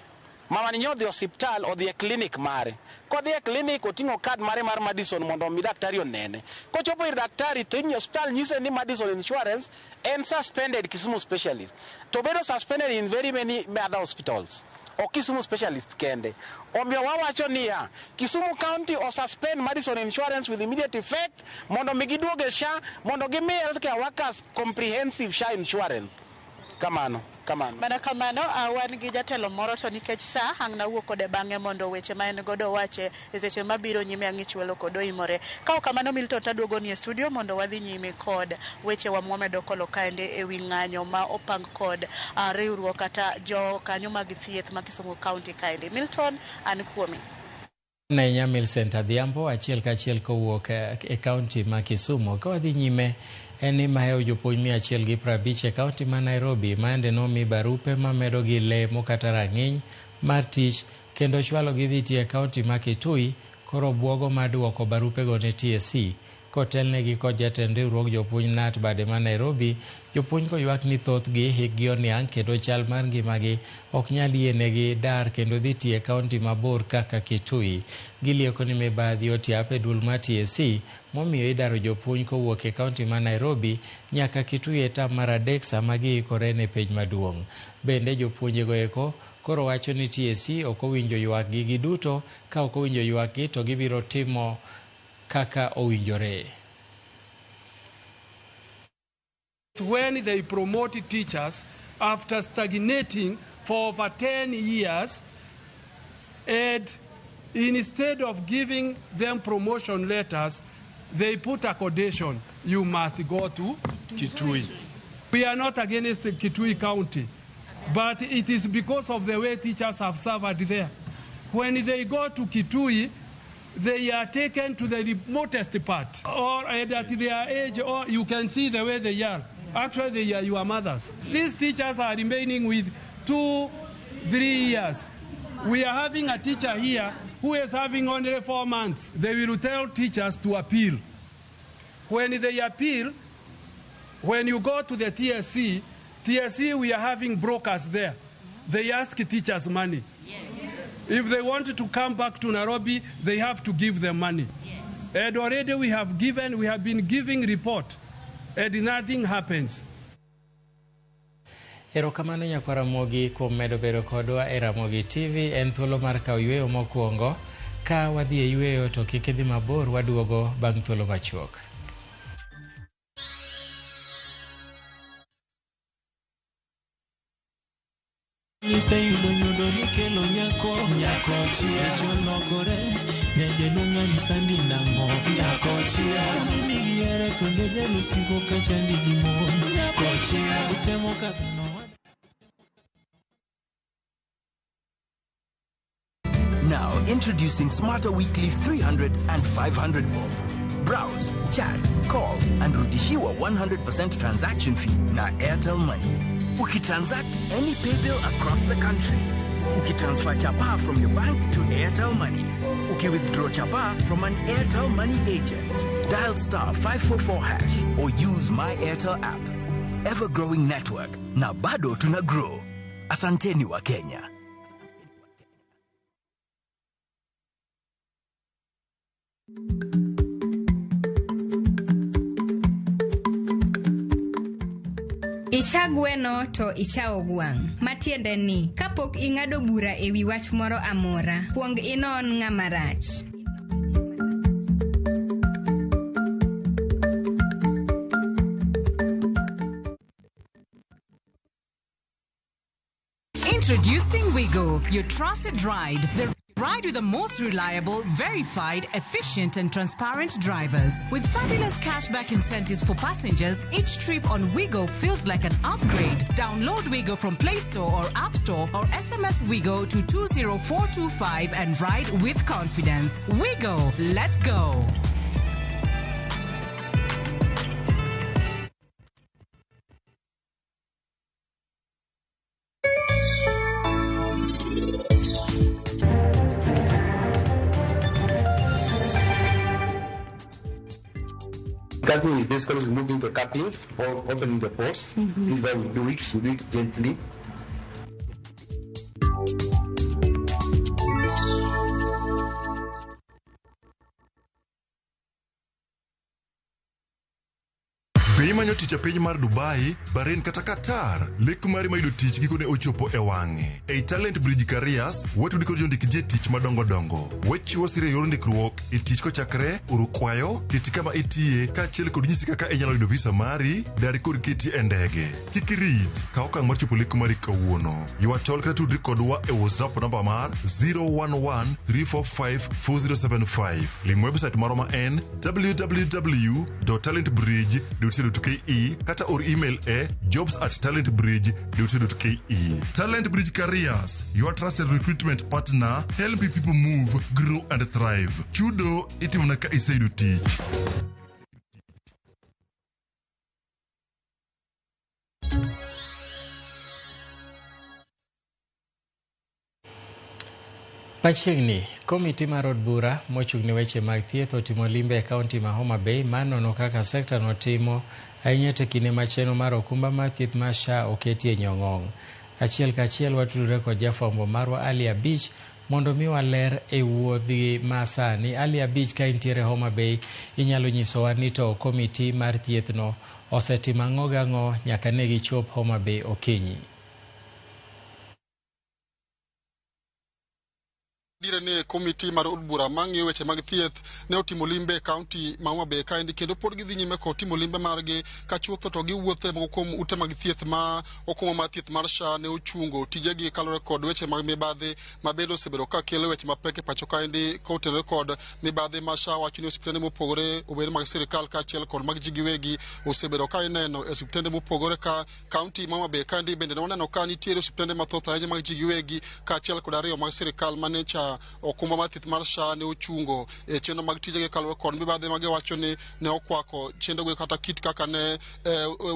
Speaker 18: Mama ni odhi osiptal, odhi e clinic mare. Kodhi e clinic oting'o card mare mar Madison mondo omi daktari onene. Kochopo ir daktari to osiptal nyise ni Madison Insurance en suspended Kisumu specialist. To bedo suspended in very many other hospitals. Ok Kisumu specialist kende. Omiyo wawacho niya, Kisumu County o suspend Madison Insurance with immediate effect mondo mi giduog e SHA mondo gimi healthcare workers comprehensive SHA insurance. Kamano, kamano.
Speaker 17: Mana kamano, wan gi jatelo moro to nikech sa ang' nawuo kode bang'e mondo weche ma en godo owache e seche mabiro nyime ang'ich welo kod oimore. Ka ok kamano Milton taduogo ni e studio mondo wadhi nyime kod wechewa mwamedo kolo kaende ewi ng'anyo ma opang kod riwruok kata jokanyo mag thieth ma Kisumu County kaendi. Milton, an kuomi.
Speaker 1: Ahinya Millicent Adhiambo achiel kachiel kowuok e kaunti ma Kisumu. Ka wadhi nyime en ni mahewo jopuonj 150 e kaunti ma Nairobi maende nomi barupe mamedo gi lemo kata rang'iny mar tich kendo chwalo gi dhi tiyo e kaunti ma Kitui koro buogo mar duoko barupego ne TSC kotelnegi kod jatend riwruog jopuonj KNUT bade ma Nairobi. Jopuonj go ywak ni thothgi hikgi oniang' kendo chal mar ngimagi ok nyal yienegi dar kendo dhi tiyo e kaunti mabor kaka Kitui. Gilieko ni mibadhi otiap e duol mar TSC momiyo idaro jopuonj kowuok e kaunti ma Nairobi nyaka Kitui e tam mar 3 sama giikore ne penj maduong'. Bende jopuonjego eko koro wacho ni TSC ok owinjo ywakgi giduto, ka ok owinjo ywakgi to gibiro timo kaka owinjore.
Speaker 19: When they promote teachers after stagnating for over 10 years, and instead of giving them promotion letters, They put a condition, you must go to Kitui. We are not against Kitui County, but it is because of the way teachers have suffered there. When they go to Kitui, they are taken to the remotest part, or at their age, or you can see the way they are. Actually, they are your mothers. These teachers are remaining with 2-3 years. We are having a teacher here who is having only 4 months. They will tell teachers to appeal. When they appeal, when you go to the TSC, we are having brokers there. They ask teachers money.
Speaker 20: Yes.
Speaker 19: If they want to come back to Nairobi, they have to give them money.
Speaker 20: Yes.
Speaker 19: And already we have been giving report, and nothing happens.
Speaker 1: Erokamano nyakwa Ramogi kuom medo bedo kodwa e Ramogi TV. En thuolo mar kawo yweyo mokwongo. Ka wadhi e yweyo to kik idhi mabor, waduogo bang' thuolo machuok.
Speaker 21: Iseyudo nyodo nikelo nyako, nyako chia chologore, nyajaluong' anyisa ni nang'o, nyako chia nigi here kendo jalusigo kachandi gi mon, nyako chia utemo kaka no.
Speaker 22: Now introducing Smarter Weekly 300 and 500 bob. Browse, chat, call and rudishiwa 100% transaction fee na Airtel Money. Ukitransact any pay bill across the country. Ukitransfer chapa from your bank to Airtel Money. Ukiwithdraw chapa from an Airtel Money agent. Dial star 544# or use My Airtel app. Ever-growing network. Na bado tuna grow. Asanteni wa Kenya.
Speaker 23: Icha gweno to ichawo gwang'. Matiende ni, kapok ing'ado bura e wi wach moro amora, kuong inon ng'ama rach.
Speaker 24: Introducing Wigo, your trusted ride. The ride with the most reliable, verified, efficient, and transparent drivers. With fabulous cashback incentives for passengers, each trip on Wigo feels like an upgrade. Download Wigo from Play Store or App Store or SMS Wigo to 20425 and ride with confidence. Wigo, let's go.
Speaker 25: Cutting is basically removing the cuttings or opening the pores. This is how we do it. We do it gently.
Speaker 26: Be imanyo tich e piny mar Dubai, Bahrain kata Qatar? Lek mari mar yudo tich gikone ochopo e wang'e. Ei Talent Bridge Careers, watudi kod jondik ji e tich madongo dongo. Wachiwo sir e yor ndikruok e tich kochakre oro kwayo, keti kama itiye, kaachiel kod nyisi kaka inyalo yudo visa mari, dar kod keti e ndege. Kik irit, kaw okang' mar chopo lek mari kawuono. Ywa tol kata tudri kodwa e WhatsApp namba mar 011 345 4075. Lim website marwa ma en www.talentbridge.co.ke kata or email e jobs@talentbridge.co.ke. Talent Bridge Careers, your trusted recruitment partner, helping people move, grow and thrive. Chudo itimona ka iseyudo tich.
Speaker 1: Machiegni, komiti mar od bura mochung' ne weche mag thieth otimo limbe e kaunti ma Homa Bay mar nono kaka sekta no timo ahinya to kinde ma chenro mar okumba mar thieth mar SHA oketi e nyong'ong'. Achiel kachiel watudore kod jafwambo marwa Ali Abich mondo miwa ler e wuodhgi ma sani. Ali Abich, ka intiere Homa Bay, inyalo nyisowa ni to komiti mar thieth no osetimo ang'o gang'o nyaka ne gichop Homa Bay okinyi.
Speaker 2: Dire ni komiti mar od bura mang'iyo weche mag thieth ne otimo limbe e kaunti ma Homa Bay kaendi, kendo pod gidhi nyime kod timo limbe margi ka chutho to giwuotho e moko kuom ute mag thieth ma okumba mar thieth mar SHA ne ochungo tijegi kaluwore kod weche mag mibadhi ma bende osebedo ka kelo weche mapek e pacho kaendi, kotenore kod mibadhi ma SHA wacho ni osiptende mopogore, obed mag sirikal kaachiel kod mag ji giwegi, osebedo ka ineno e osiptende mopogore. Ka kaunti ma Homa Bay kaendi bende ne waneno ka nitiere osiptende mathoth ahinya mag ji giwegi kaachiel kod ariyo mag sirikal mane cha okumba mar thieth mar SHA ne ochungo e chenro mag tijegi kaluwore kod mibadhi ma giwacho ni ne okwako chenrogo, kata kit kaka ne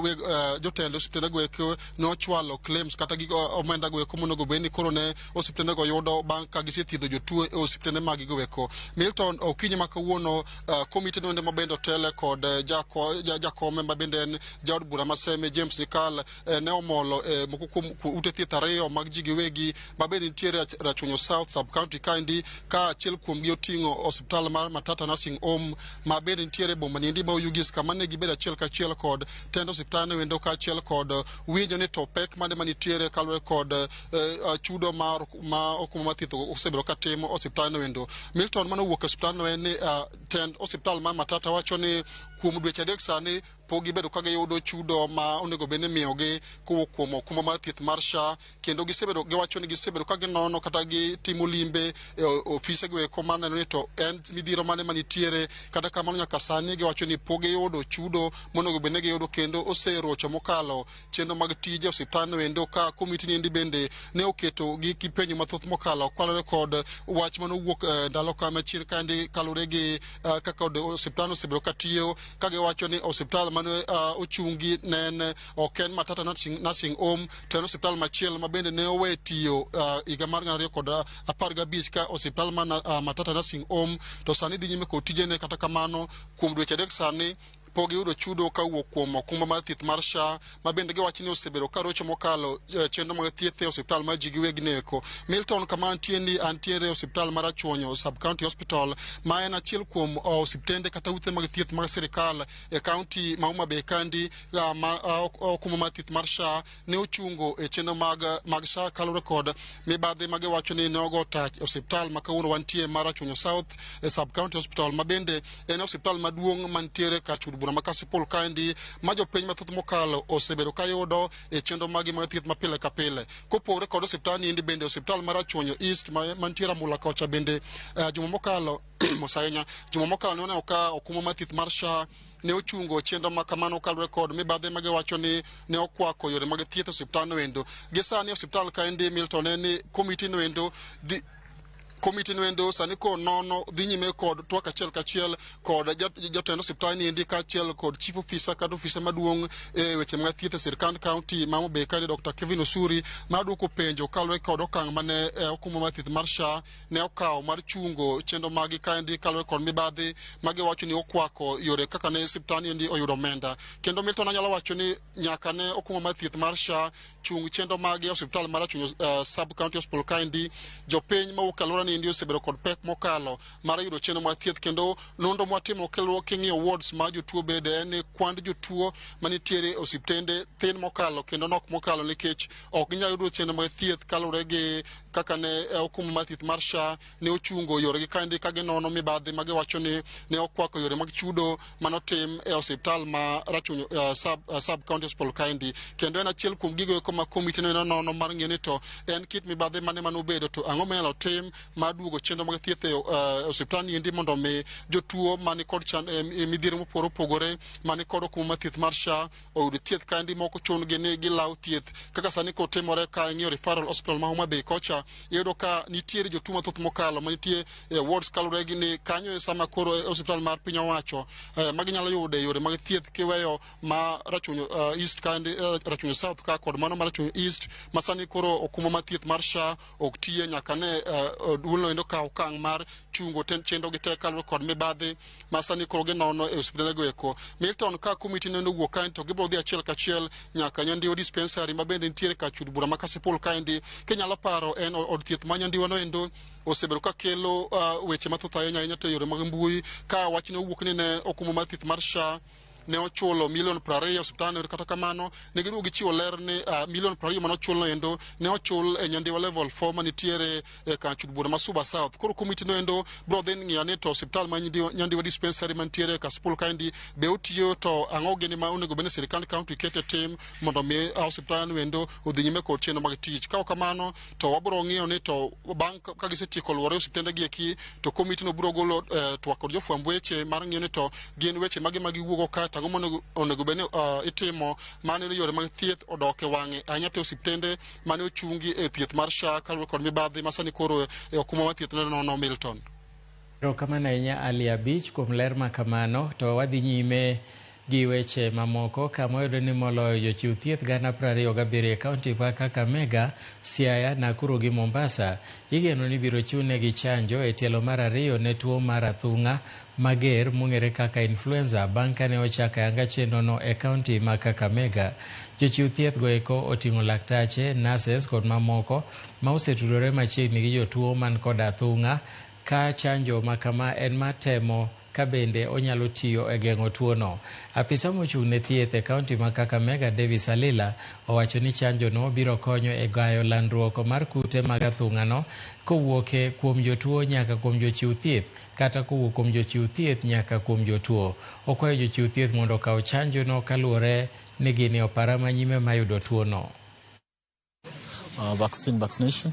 Speaker 2: weg jotend osiptendego eko ne ochwalo claims kata gigo omenda go eko monego bed ni koro ne osiptendego yudo bang' ka gisethiedho jotuo e osiptende mag go eko. Milton, okinyi ma kawuono komiti noende ma bende otele kod jakome ma bende en jaod bura ma Seme James Nyikal ne omolo moko kuom ute thieth ariyo mag ji giwegi ma bende nitiere Rachuonyo South sub county kaendi, ka achiel kuomgi oting'o osiptal mar Matata Nursing Home ma bende nitiere e boma niendi ma Oyugis, kama ne gibedo achiel kachiel kod tend osiptal no endo kaachiel kod winjo ni to pek mane manitiere kaluwore kod chudo mar ma okumba mar thieth osebedo ka timo osiptal no endo. Milton, mane owuok e osiptal no en ni tend osiptal mar Matata wacho ni kuom dweche 3 sani pok gibedo ka giyudo chudo ma onego bed ni imiyogi kowuok kuom okumba mar thieth mar SHA, kendo gisebedo giwacho ni gisebedo ka ginono kata gitimo limbe e ofise go eko maneno ni to en midhiero mane manitiere. Kata kamano, nyaka sani giwacho ni pok giyudo chudo monego bed ni giyudo, kendo oserocho mokalo chenro mag tije osiptal no endo. Ka komiti ni endi bende ne oketo gi penjo mathoth mokalo kaluwore kod wach manowuok ndalo ka machien kaendi, kaluwore gi kaka osiptal no osebedo ka tiyo, ka giwacho ni osiptal mane ochungi ne en ok en Matata Nursing Home, to en osiptal machielo ma bende ne owe tiyo higa mar 2015, ka osiptal mar Matata Nursing Home to sani dhi nyime kod tijene. Kata kamano, kuom dweche 3 sani pok giyudo chudo kawuok kuom okumba mar thieth mar SHA, ma bende giwacho ni osebedo ka rocho mokalo chenro mag thieth e osiptal mar ji giwegi neko. Milton, kama antie ni antiere e osiptal mar Rachuonyo Sub County Hospital, ma en achiel kuom osiptende kata ute mag thieth mag sirikal e kaunti ma Homa Bay kandi ma okumba mar thieth mar SHA ne ochungo e chenro mag SHA kaluwore kod mibadhi ma giwacho ni ne ogo tach e osiptal ma kawuono wantie mar Rachuonyo South e Sub County Hospital, ma bende en osiptal maduong' mantiere kar chud bura ma Kasipul kaendi, ma jopiny mathoth mokalo osebedo ka yudo e chenro magi mag thieth ma pile ka pile. Kopogore kod osiptal ni endi, bende osiptal mar Rachuonyo East mantiere Amula kocha bende juma mokalo mos ahinya, juma mokalo ne waneno ka okumba mar thieth mar SHA ne ochungo chenro ma kamano kaluwore kod mibadhi ma giwacho ni ne okwako yore mag thieth e osiptal no endo. Gi sani osiptal kaendi, Milton, en ni komiti noendo sani ko nono dhi nyime kod twak achiel kachiel kod jatend osiptal ni endi kaachiel kod chief officer kata ofisa maduong' e weche mag thieth e sirkand kaunti ma Homa Bay kaendi, Dr. Kevin Osuri, ma duoko penjo kaluwore kod okang' mane okumba mar thieth mar SHA ne okawo mar chungo chenro magi kaendi kaluwore kod mibadhi ma giwacho ni okwako yore kaka ne osiptal ni endi oyudo omenda. Kendo Milton, anyalo wacho ni nyaka ne okumba mar thieth mar SHA chung chenro magi e osiptal mar Rachuonyo Sub County Hospital kaendi, jopiny mawuok e alwora ni endi osebedo kod pek mokalo mar yudo chenro mar thieth. Kendo nonro mwatimo king'iyo wards ma jotuo bede en ni kwand jotuo manitiere e osiptende thin mokalo kendo nok mokalo, nikech ok ginyal yudo chenro mag thieth kaluwore gi kaka ne okumba mar thieth mar SHA ne ochungo yoregi kaendi, ka ginono mibadhi ma giwacho ni ne okwako yore mag chudo manotim e osiptal ma Rachuonyo Sub County Hospital kaendi. Kendo en achiel kuom gigo eko ma komiti no nono mar ng'iyo ni to en kit mibadhi mane manobedo, to ang'o minyalo tim mar duogo chenro mag thieth e osiptal ni endi, mondo mi jotuo mani kod chan midhiero mopogore opogore mani kod okumba mar thieth mar SHA oyud thieth kaendi mok ochun gi ni gilaw thieth kaka sani koro timore. Ka ing'iyo referral hospital ma Homa Bay kocha, iyudo ka nitiere jotuo mathoth mokalo manitie e wards, kaluwore gi ni kanyo e sama koro e osiptal mar piny owacho ma ginyalo yude yore mag thieth, kiweyo ma Rachuonyo East kaendi, Rachuonyo South ka kod mano mar Rachuonyo East, ma sani koro okumba mar thieth mar SHA ok tiye nyaka ne duolno endo kaw okang' mar chungo chenro gi te kaluwore kod mibadhi ma sani koro ginono e osiptende eko. Milton, ka komiti nendo wuok kaendi to gibiro dhi achiel kachiel nyaka Nyandiwa dispensary ma bende nitiere kar chud bura ma Kasipul kaendi. Kinyalo paro, en od thieth ma Nyandiwa no endo osebedo ka kelo weche mathoth ahinya ahinya to e yore mag mbui, ka wach ne owuok ni ne okumba mar thieth mar SHA ne ochulo milion 20 osiptandno. Kata kamano ne giduogo gichiwo ler ni milion 20 mane ochulno endo ne ochul e Nyandiwa level 4 manitiere e kar chud bura ma Suba South. Koro komiti no endo biro dhi ng'iyo ni to osiptal ma Nyandiwa dispensary mantiere e Kasipul kaendi be otiyo, to ang'o gini ma onego bed ni sirikand county kete tim mondo mi osiptal no endo odhi nyime kod chenro mag tich. Ka ok kamano to wabiro ng'iyo ni to bang' ka gisetieko luore osiptende gi eki to komiti no biro golo twak kod jofwamb weche mar ng'iyo ni to gin weche mage ma giwuogo ka to ang'o monego bed ni itimo mane yore mag thieth odok e wang'e ahinya to osiptende mane ochungi e thieth mar SHA kaluwore kod mibadhi ma sani koro e okumba mar thieth nono Milton.
Speaker 1: Erokamano ahinya Ali Abich kuom ler ma kamano. To wadhi nyime gi weche mamoko kama wayudo ni moloyo jochiw thieth 27,000 e kaunti ma Kakamega, Siaya, Nakuru gi Mombasa igeno ni biro chiwnegi chanjo e tielo mar ariyo ne tuo mar athung'a mager mong'ere kaka influenza bang' kane ochak ayanga chenrono e kaunti ma Kakamega. Jochiw thieth go eko oting'o laktache, nurses kod mamoko ma osetudore machiegni gi jotuo man kod athung'a ka chanjo ma kama en mar temo ka bende onyalo tiyo e geng'o tuono. Apisa mochung' ne thieth e kaunti ma Kakamega Davis Alila owacho ni chanjo no biro konyo e gayo landruok mar kute mag athung'ano kowuok kuom jotuo nyaka kuom jochiw thieth kata kowuok kuom jochiw thieth nyaka kuom jotuo. Okwayo jochiw thieth mondo okaw chanjo no kaluwore ni gin e opara manyime mayudo tuono.
Speaker 3: Vaccination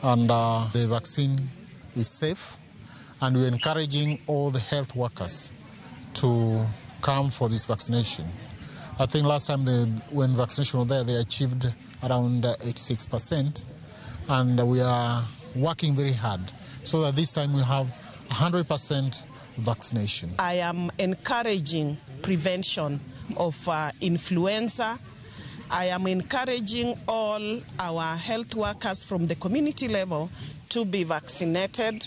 Speaker 3: and the vaccine is safe, and we're encouraging all the health workers to come for this vaccination. I think last time when vaccination was there, they achieved around 86%, and we are working very hard so that this time we have 100% vaccination.
Speaker 5: I am encouraging prevention of influenza. I am encouraging all our health workers from the community level to be vaccinated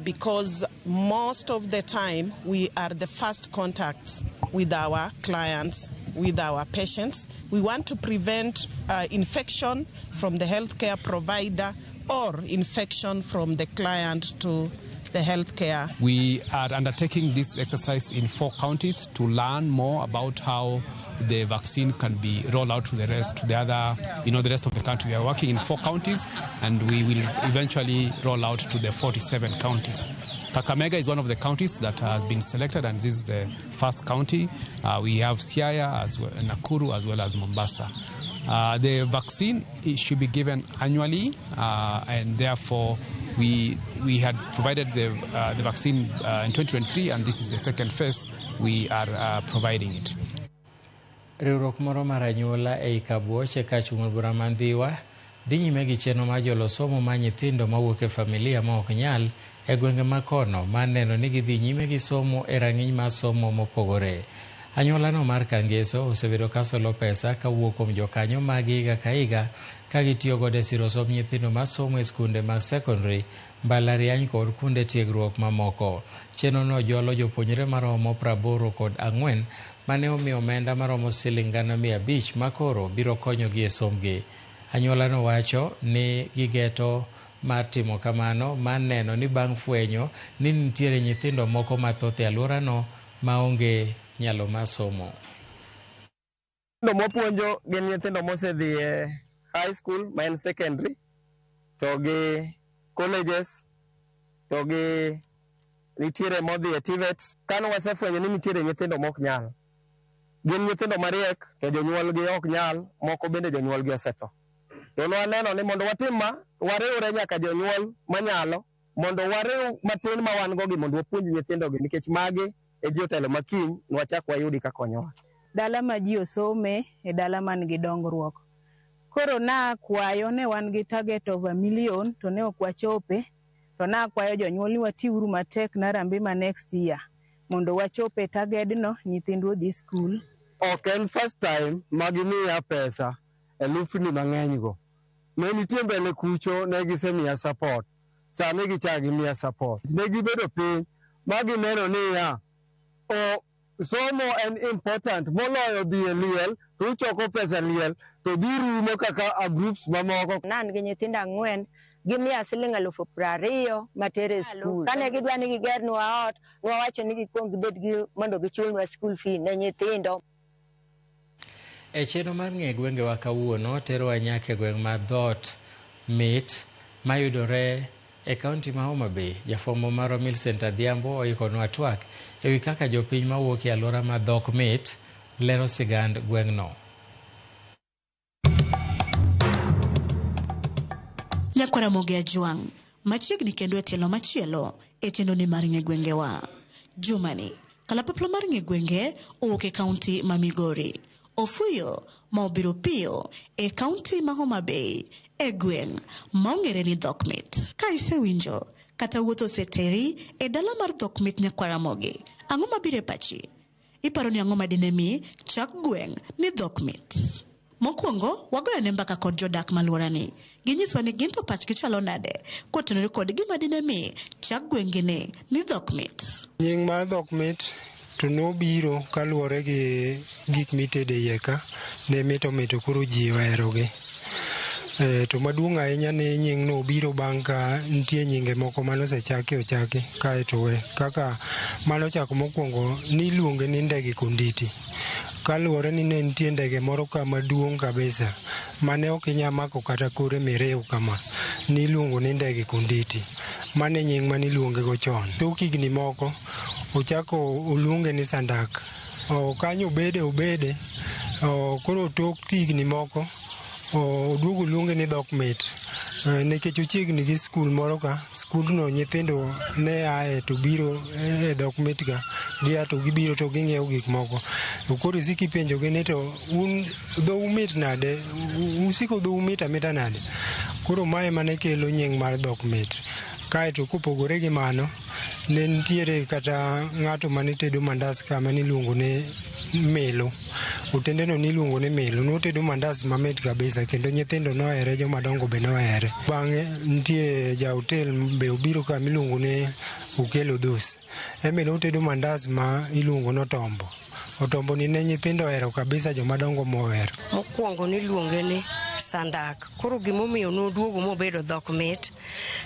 Speaker 5: because most of the time we are the first contacts with our clients, with our patients. We want to prevent infection from the healthcare provider or infection from the client to the healthcare.
Speaker 6: We are undertaking this exercise in 4 counties to learn more about how the vaccine can be rolled out to the rest, to the other, the rest of the country. We are working in 4 counties, and we will eventually roll out to the 47 counties. Kakamega is one of the counties that has been selected, and this is the first county. We have Siaya, as well, Nakuru, as well as Mombasa. The vaccine should be given annually, and therefore we had provided the vaccine in 2023, and this is the second phase we are providing it.
Speaker 1: Riwruok moro mar anyuola ei Kabuoch e kachung' bura ma Ndhiwa dhi nyime gi chenro mar jolo somo mar nyithindo mawuok e familia ma ok nyal e gwenge ma kono mar neno ni gidhi nyime gi somo e rang'iny mar somo mopogore. Anyuolano mar Kangeso osebedo ka solo pesa kawuok kuom jokanyo mag higa ka higa ka gitiyo godo e siro somb nyithindo masomo e skunde mag sekondari, mbalariany kod kuonde tiegruok mamoko. Chenrono jolo jopuonjre maromo 84 mane omiyo omenda maromo siling 500,000 makoro biro konyogi e sombgi. Anyuolano wacho ni gigeto mar timo kamano mar neno ni bang' fwenyo ni nitiere nyithindo moko mathoth e alworano maonge nyalo mar somo.
Speaker 7: Nyithindo mwapuonjo gin nyithindo mosedhi e high school ma en secondary to gi colleges to gi nitiere modhi e TVET. Kane wasefwenyo ni nitiere nyithindo mok nyal, gin nyithindo mariek to jonyuolgi ok nyal, moko bende jonyuolgi osetho. To nwaneno ni mondo watim ma, wariwre nyaka jonyuol manyalo mondo wariw matin ma wan go gi mondo wapuonj nyithindogi nikech magi e jotelo ma kiny nwachak wayudi ka konyowa.
Speaker 8: Dala ma ji osome e dala man gi dongruok. Koro nakwayo ne wan gi target of 1 million to ne ok wachope, to nakwayo jonyuol ni watiuru matek na rambe ma next year mondo wachope target no, nyithindwa odhi skul.
Speaker 20: Ok en first time ma gimiya pesa elufni mang'eny go. Ne nitie mbele kucho ne gisemiya support, sani gichak gimiya support. Ne gibedo piny ma gineno niya, somo en important moloyo dhi e liel to uchoko pesa liel to dhi rumo kaka a groups mamoko.
Speaker 27: Ne an gi nyithindo 4
Speaker 9: Gimiya siling 20,000 matere skul. Kane gidwa ni gigernwa ot, nwawacho ni gikuong gibed gi mondo gichulnwa school fee ne nyithindo.
Speaker 1: E chenro mar ng'e gwengewa kawuono, terowa nyaka e gweng' mar dhoot mit mayudore e kaunti ma Homa Bay. Jafwambo marwa Millicent Adhiambo oikonwa twak ewi kaka jopiny mawuok e alwora ma dhok mit lero sigand gweng'no.
Speaker 10: Nyakwara Ramogi Ajwang', machiegni kendo e tielo machielo e chenro ni mar ng'e gwengewa. Jumani, kalapapla mar ng'e gwenge owuok e kaunti ma Migori. Ofuyo ma obiro piyo e kaunti ma Homa Bay e gweng' ma ong'ere ni dhok mit. Ka isewinjo kata wuoth oseteri e dala mar dhok mit Nyakwar Ramogi, ang'o mabiro e pachi? Iparo ni ang'o madine mi chak gweng' ni dhok mit? Mokwongo, wagoyo ne mbaka kod jodak malworani. Ginyiswa ni gin to pachgi chalo nade kotenore kod gima dine mi chak gweng'gi ni ni dhok mit.
Speaker 11: Nying mar dhok mit to nobiro kaluwore gi gik mitede iye ka ne mit omito koro ji oherogi. To maduong' ahinya ni nying no obiro bang' ka nitie nyinge moko manosechaki ochaki kaeto we kaka manochako mokwongo niluonge ni ndege konditi kaluwore ni ne nitie ndege moro ka maduong' kabisa mane ok inya mako kata kore miriw kama niluongo ni ndege konditi mano e nying maniluonge go chon. Tok higni moko ochako oluonge ni Sandak. Kanyo obede obede koro tok higni moko oduogo oluonge ni dhok mit nikech ochiegni gi skul moro ka skundno nyithindo ne ae to biro e dhok mit ka gia to gibiro to ging'iewo gik moko to koro isiko ipenjogi ni to un dhou mit nade usiko dhou mit amita nade koro mae mane kelo nying mar dhok mit kaeto kopogore gi mano ne nitiere kata ng'ato mane tedo mandas ka maniluongo ni Milo. Otendeno niluongo ni Milo. Notedo mandas mamit kabisa kendo nyithindo nohere, jomadongo be nohere. Bang'e nitie ja hotel be obiro ka miluongo ni Okello Dhus. En be notedo mandas ma iluongo ni Otombo. Otombo ni ne nyithindo ohero kabisa, jomadongo mohero.
Speaker 13: Mokwongo niluonge ni Sandak. Koro gimomiyo noduogo mobedo dhok mit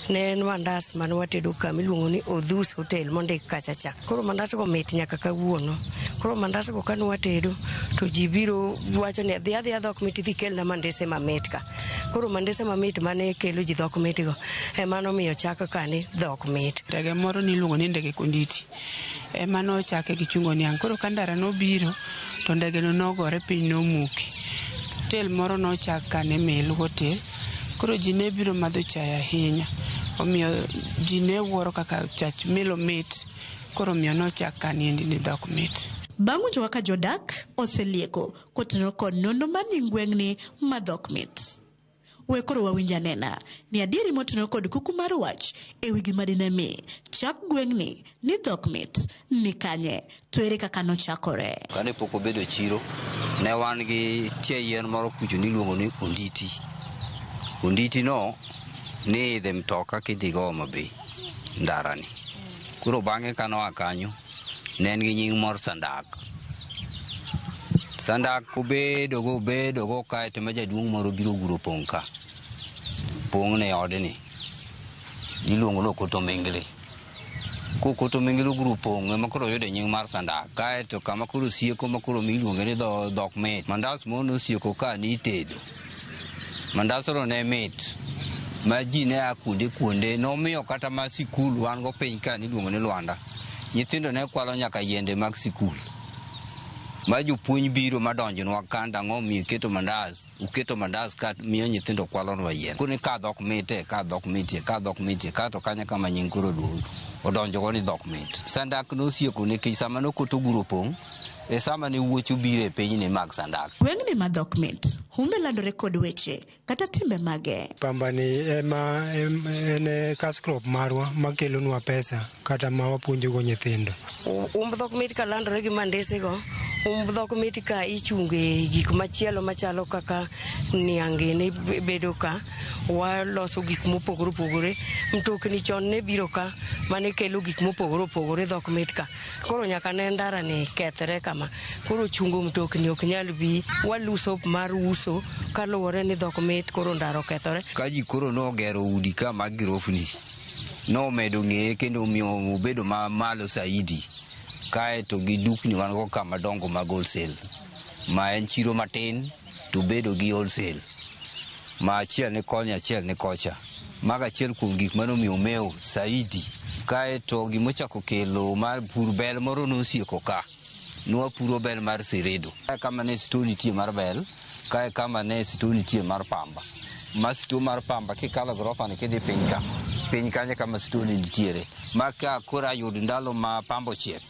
Speaker 13: ne en mandas mane watedo ka miluongo ni Odhus Hotel mondik kacha cha. Koro mandas go mit nyaka kawuono. Koro mandas go kane watedo to ji biro wacho ni dhi adhiya dhok mit idhi kelna mandese mamit ka. Koro mandese mamit mane kelo ji dhok mit go ema nomiyo chak ka ni dhok mit.
Speaker 14: Ndege moro niluongo ni ndege konditi ema nochake gi chungo niang'. Koro ka ndara nobiro to ndege no nogore piny nomuki. Hotel moro nochak ka ni Milu Hotel. Koro ji ne biro madho chae ahinya. Omiyo ji ne wuoro kaka chach Milu mit. Koro omiyo nochak ka niendi ni dhok mit.
Speaker 10: Bang' winjo kaka jodak oselieko kotenore kod nonro mar nying gweng'ni ma dhok mit. We koro wawinj anena ni adieri motenore kod kuku mar wach e wi gima dine mi chak gweng'ni ni dhok mit ni kanye to ere kaka nochakore.
Speaker 15: Kane pok obedo chiro, ne wan gi tie yien moro kucho niluongo ni onditi. Onditi no ni idhe mtoka kidhi go Homa Bay, ndarani. Koro bang'e ka noa kanyo, ne en gi nying mor Sandak. Sandak obedo go obedo go kaeto ma jaduong' moro biro guro pong' ka. Pong' ne odni. Iluongo ni Okoto Mingli. Kokoto Mingli oguro pong' ema koro oyude nying mar Sandak. Kaeto kama koro sieko ma koro miluonge ni dhok mit. Mandas moro nosieko ka ni itedo. Mandas no ne mit. Ma ji ne a kuonde kuonde nomiyo kata ma sikul wan go piny ka niluongo ni Lwanda. Nyithindo ne kwalo nyaka yiende mag sikul. Ma jopuonj biro madonjonwa ka ang'o miyo iketo mandas uketo mandas ka miyo nyithindo kwalonwa yien. Koni ka dhok mite ka dhok mitie ka dhok mitie ka to kanyo kama nying koro odonjo go ni dhok mit. Sandak nosieko nikech sama nokoto guro pong' e sama ne wuoch obiro e pinyni mag Sandak.
Speaker 10: Gweng'ni ma dhok mit, humbe landore kod weche kata timbe mage.
Speaker 11: Pamba ni ema en e cash crop marwa makelonwa pesa kata ma wapuonjogo nyithindo.
Speaker 13: Umb dhok mit ka landore gi mandese go, Umb dhok mit ka ichunge gik machielo machalo kaka niang' gini bedo ka waloso gik mopogore opogore. Mtokni chon ne biro ka mane kelo gik mopogore opogore dhok mit ka. Koro nyaka ne ndara ni kethre kama. Koro chungo mtokni ok nyal bi. Waluso mar uso kaluwore ni dhok mit koro ndara okethore.
Speaker 15: Ka ji koro nogero udi ka mag girofni, nomedo ng'eye kendo omiyo obedo mamalo saidi. Kaeto gi dukni wan go ka madongo mag wholesale, ma en chiro matin to bedo gi wholesale. Ma achiel ni koni achiel ni kocha. Mago achiel kuom gik manomiyo omewo saidi. Kaeto gimochako kelo mar pur bel moro nosieko ka. Nwapuro bel mar Seredo. Kae kama ne sto nitie mar bel, kae kama ne sto nitie mar pamba. Ma sto mar pamba kikalo gorofa ni kidhi piny ka, piny kanyo kama sto ni nitiere. Ma ka koro ayud ndalo ma pamba ochiek,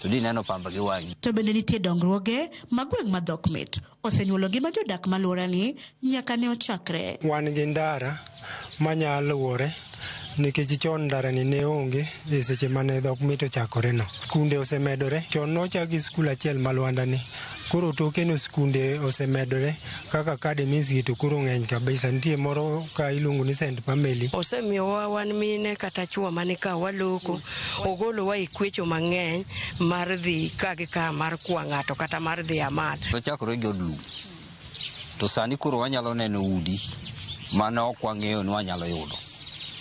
Speaker 15: to dineno pamba gi wang'i.
Speaker 10: To bende nitie dongruoge ma gweng' ma dhok mit osenyuolo ngima jodak maluorani nyaka ne ochakre.
Speaker 11: Wan gi ndara manya luwore nikech chon ndara ni ne onge e seche mane dhok mit ochakore no. Skunde osemedore, chon nochak gi skul achiel ma Lwanda ni. Koro toke no skunde osemedore kaka academies gi to koro ng'eny kabisa. Nitie moro ka iluongo ni St. Pameli.
Speaker 13: Osemiyowa wan mine kata chwo mani ka waloko, ogolowa e kwecho mang'eny mar dhi ka gi ka mar kwa ng'ato kata mar dhi amal.
Speaker 15: Nochakore gi od lum. To sani koro wanyalo neno udi mane ok wang'eyo ni wanyalo yudo.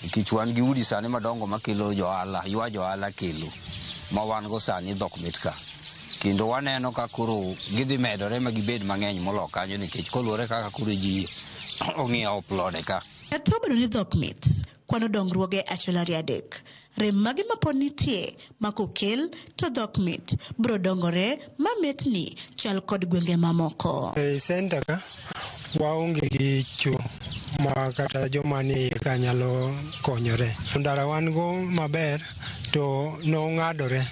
Speaker 15: Nikech wan gi udi sani madongo makelo johala, ywa johala kelo ma wan go sani dhok mit ka. Kendo waneno ka koro gidhi medore ma gibed mang'eny molo kanyo nikech koluwore kaka koro ji ong'iewo plode ka.
Speaker 10: Kata obedo ni dhok mit, kwano dongruoge achiel ariyo adek. Rem mage mapod nitie ma kokel to dhok mit biro dongore ma mitni chal kod gwenge mamoko.
Speaker 11: E center ka waonge gi cho ma kata joma ni iye ka nyalo konyore. Ndara wan go maber to nong'adore,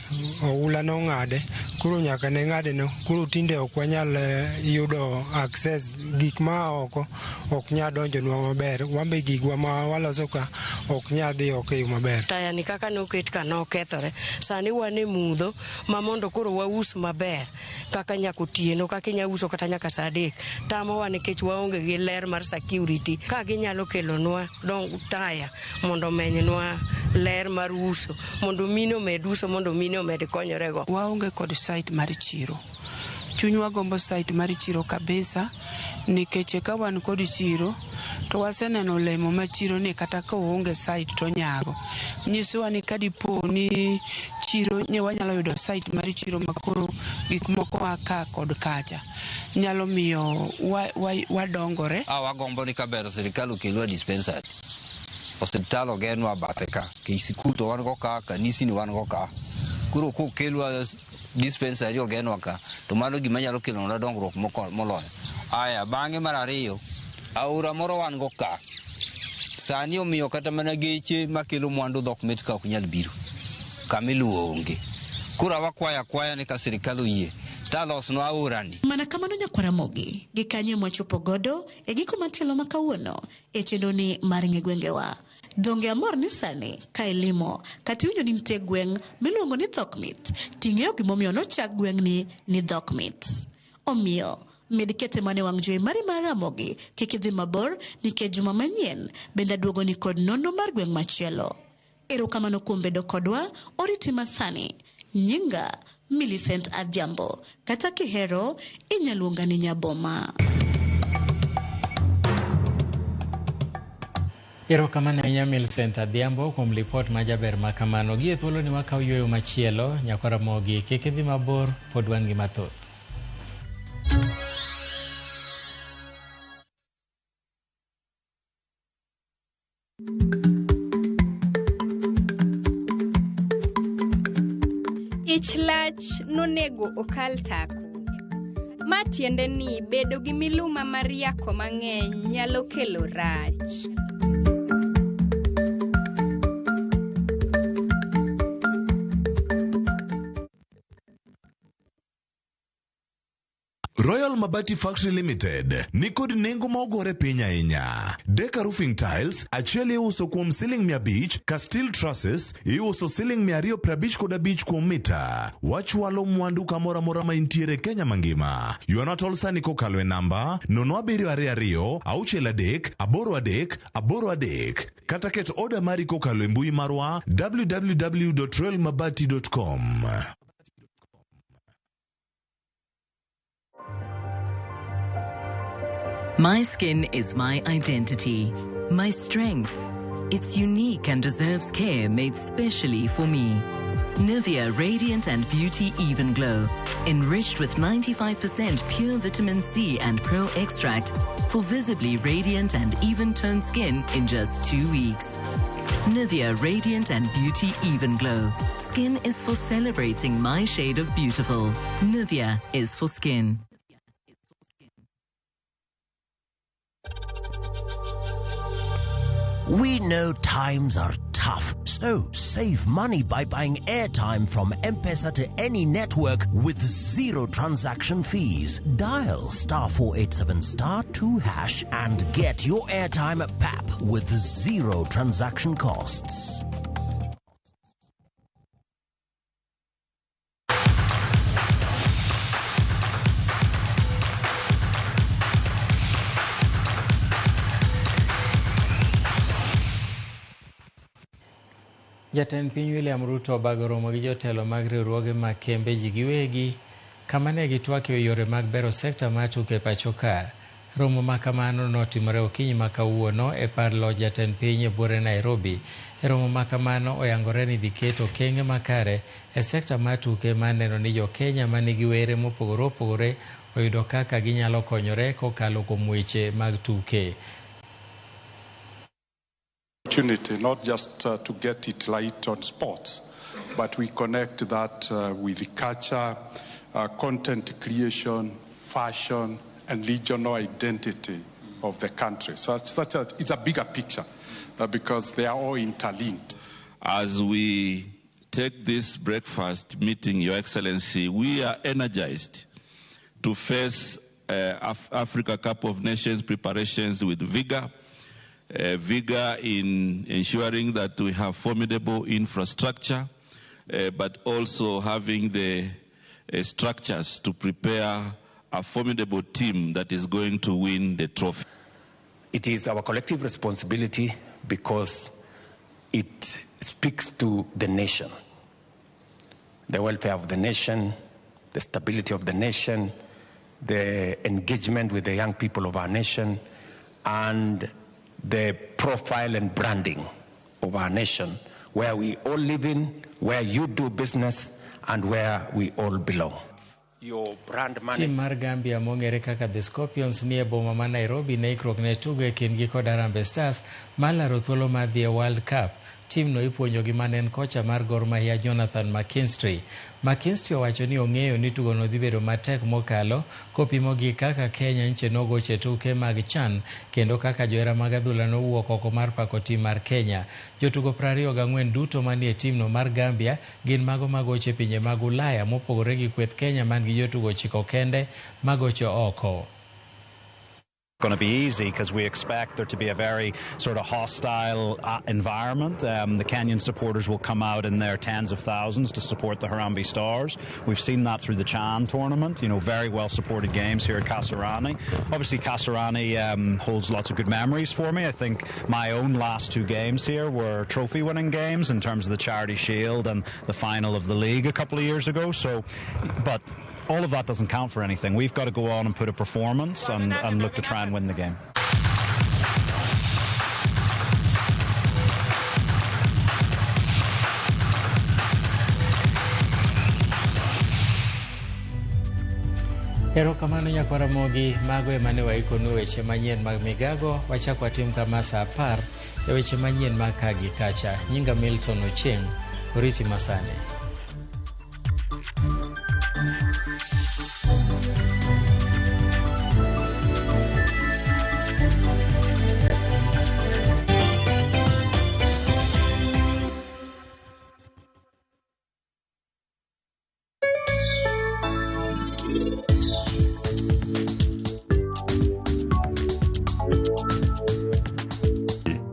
Speaker 11: oula nong'ade, koro nyaka ne ng'ade no, koro tinde ok wanyal yudo access, gik ma oko ok nyal donjonwa maber, wan be gigwa ma waloso ka ok nyal dhi oko e yo maber.
Speaker 13: Taya ni kaka noket ka nokethore, sani wan e mudho ma mondo koro waus maber kaka nyaka otieno, kaka inya uso kata nyaka saa 3, tamowa nikech waonge gi ler mar security. Ka ginyalo kelonwa dong taya mondo omenynwa ler mar uso, mondo mine omed uso, mondo mine omed konyorego.
Speaker 14: Waonge kod site mar chiro. Chunywa gombo site mar chiro kabisa, nikech ka wan kod chiro to waseneno olemo ma chiro ni kata ka oonge site to onyago. Nyisowa ni ka dipo ni chiro ni wanyalo yudo site mar chiro ma koro gik moko a ka kod kacha nyalo miyo wadongore.
Speaker 15: Wagombo ni kaber sirikal okelwa dispensary. Osiptal ogernwa bathe ka, nikech sikul to wan go ka, kanisni wan go ka. Koro kokelwa dispensary ogernwa ka, to mano gima nyalo kelonwa dongruok moloyo. Aya, bang'e mar ariyo, aora moro wan go ka. Sani omiyo kata mana geche makelo mwandu dhok mit ka ok nyal biro. Kamiluwo onge. Koro wakwayo akwaya ni ka sirikal oyie, talosnwa aorani.
Speaker 10: Mana kamano nyakwar Ramogi, gi kanyo mwachopo godo e giko mar tielo ma kawuono e chenroni mar ng'e gwengewa. Donge amor ni sani ka ilimo kata iwinjo ni nitie gweng' miluongo ni dhok mit, ting'eyo gimomiyo nochak gweng'ni ni dhok mit. Omiyo, med kete mana e wang' jowi mari mar Ramogi, kik idhi mabor nikech juma manyien bende aduogo ni kod nonro mar gweng' machielo. Erokamano kuom bedo kodwa, oriti masani. Nyinga Millicent Adhiambo, kata kihero inyaluonga ni Nyaboma.
Speaker 1: Erokamano ahinya Millicent Adhiambo kuom lipot ma jaber ma kamano. Gi e thuolo ni wakaw yueyo machielo, nyakwar Ramogi, kik idhi mabor, pod wan gi mathoth.
Speaker 23: Ich lach nonego okal tako. Ma tiende ni bedo gi miluma mar yako mang'eny nyalo kelo rach.
Speaker 4: Royal Mabati Factory Limited nikod nengo ma ogore piny ahinya. Deka Roofing Tiles achiel iuso kuom siling 500 ka steel trusses iuso siling 255 kuom mita. Wachwalo mwandu kamoro amora ma intiere Kenya mangima. Ywana tol sani kokalo e namba 0722 63 83 83 kata ket oda mari kokalo e mbui marwa www.royalmabati.com.
Speaker 12: My skin is my identity, my strength. It's unique and deserves care made specially for me. Nivea Radiant and Beauty Even Glow, enriched with 95% pure vitamin C and pearl extract for visibly radiant and even toned skin in just 2 weeks. Nivea Radiant and Beauty Even Glow. Skin is for celebrating my shade of beautiful. Nivea is for skin.
Speaker 16: We know times are tough, so save money by buying airtime from M-Pesa to any network with zero transaction fees. Dial star 487 star 2 hash and get your airtime at PAP with zero transaction costs.
Speaker 1: Jatend piny William Ruto obago romo gi jotelo mag riwruoge mag kembe ji giwegi kama ne gitwak e yore mag bero sekta mar tuke e pacho ka. Romo ma kamano notimore okinyi ma kawuono e par loch jatend piny e buore Nairobi. E romo ma kamano oyangore ni dhi ket okenge makare e sekta mar tuke mar neno ni jo Kenya manigi were mopogore opogore oyudo kaka ginyalo konyore kokalo kuom weche mag tuke.
Speaker 17: Opportunity not just to get it right on sports, but we connect that with culture, content creation, fashion, and regional identity of the country. So it's a bigger picture because they are all interlinked.
Speaker 20: As we take this breakfast meeting, Your Excellency, we are energized to face Africa Cup of Nations preparations with vigor. Vigor in ensuring that we have formidable infrastructure, but also having the structures to prepare a formidable team that is going to win the trophy.
Speaker 21: It is our collective responsibility because it speaks to the nation, the welfare of the nation, the stability of the nation, the engagement with the young people of our nation, and the profile and branding of our nation, where we all live in, where you do business, and where we all belong. Your brand money.
Speaker 1: Tim mar Gambia mong'ere kaka The Scorpions nie boma ma Nairobi ne ikruok ne tugo e kindgi kod Harambee Stars mar laro thuolo mar dhi e World Cup. Timno ipuonjo gi mane en kocha mar Gor Mahia Jonathan McKinstry. McKinstry owacho ni ong'eyo ni tugono dhi bedo matek mokalo kopimo gi kaka Kenya nche nogoche tuke mag CHAN kendo kaka johera mag adhula nowuok oko mar pako tim mar Kenya. Jotugo 24 duto manie timno mar Gambia gin mago magoche pinje mag Ulaya mopogore gi kweth Kenya man gi jotugo 9 kende magocho oko.
Speaker 22: Going to be easy because we expect there to be a very sort of hostile environment. The Kenyan supporters will come out in their tens of thousands to support the Harambee Stars. We've seen that through the CHAN tournament, you know, very well supported games here at Kasarani. Obviously Kasarani holds lots of good memories for me. I think my own last two games here were trophy winning games in terms of the Charity Shield and the final of the league a couple of years ago. So, but all of that doesn't count for anything. We've got to go on and put a performance and look to try and win the game.
Speaker 1: Erokamano nyakwara Ramogi, mago ema ne waikonu weche manyien mag migago. Wachak watim kama saa 10 e weche manyien mag ka gi kacha. Nyinga Milton Ochieng, oriti masani.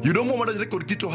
Speaker 2: Yud omuom madonjore kod kit ohala.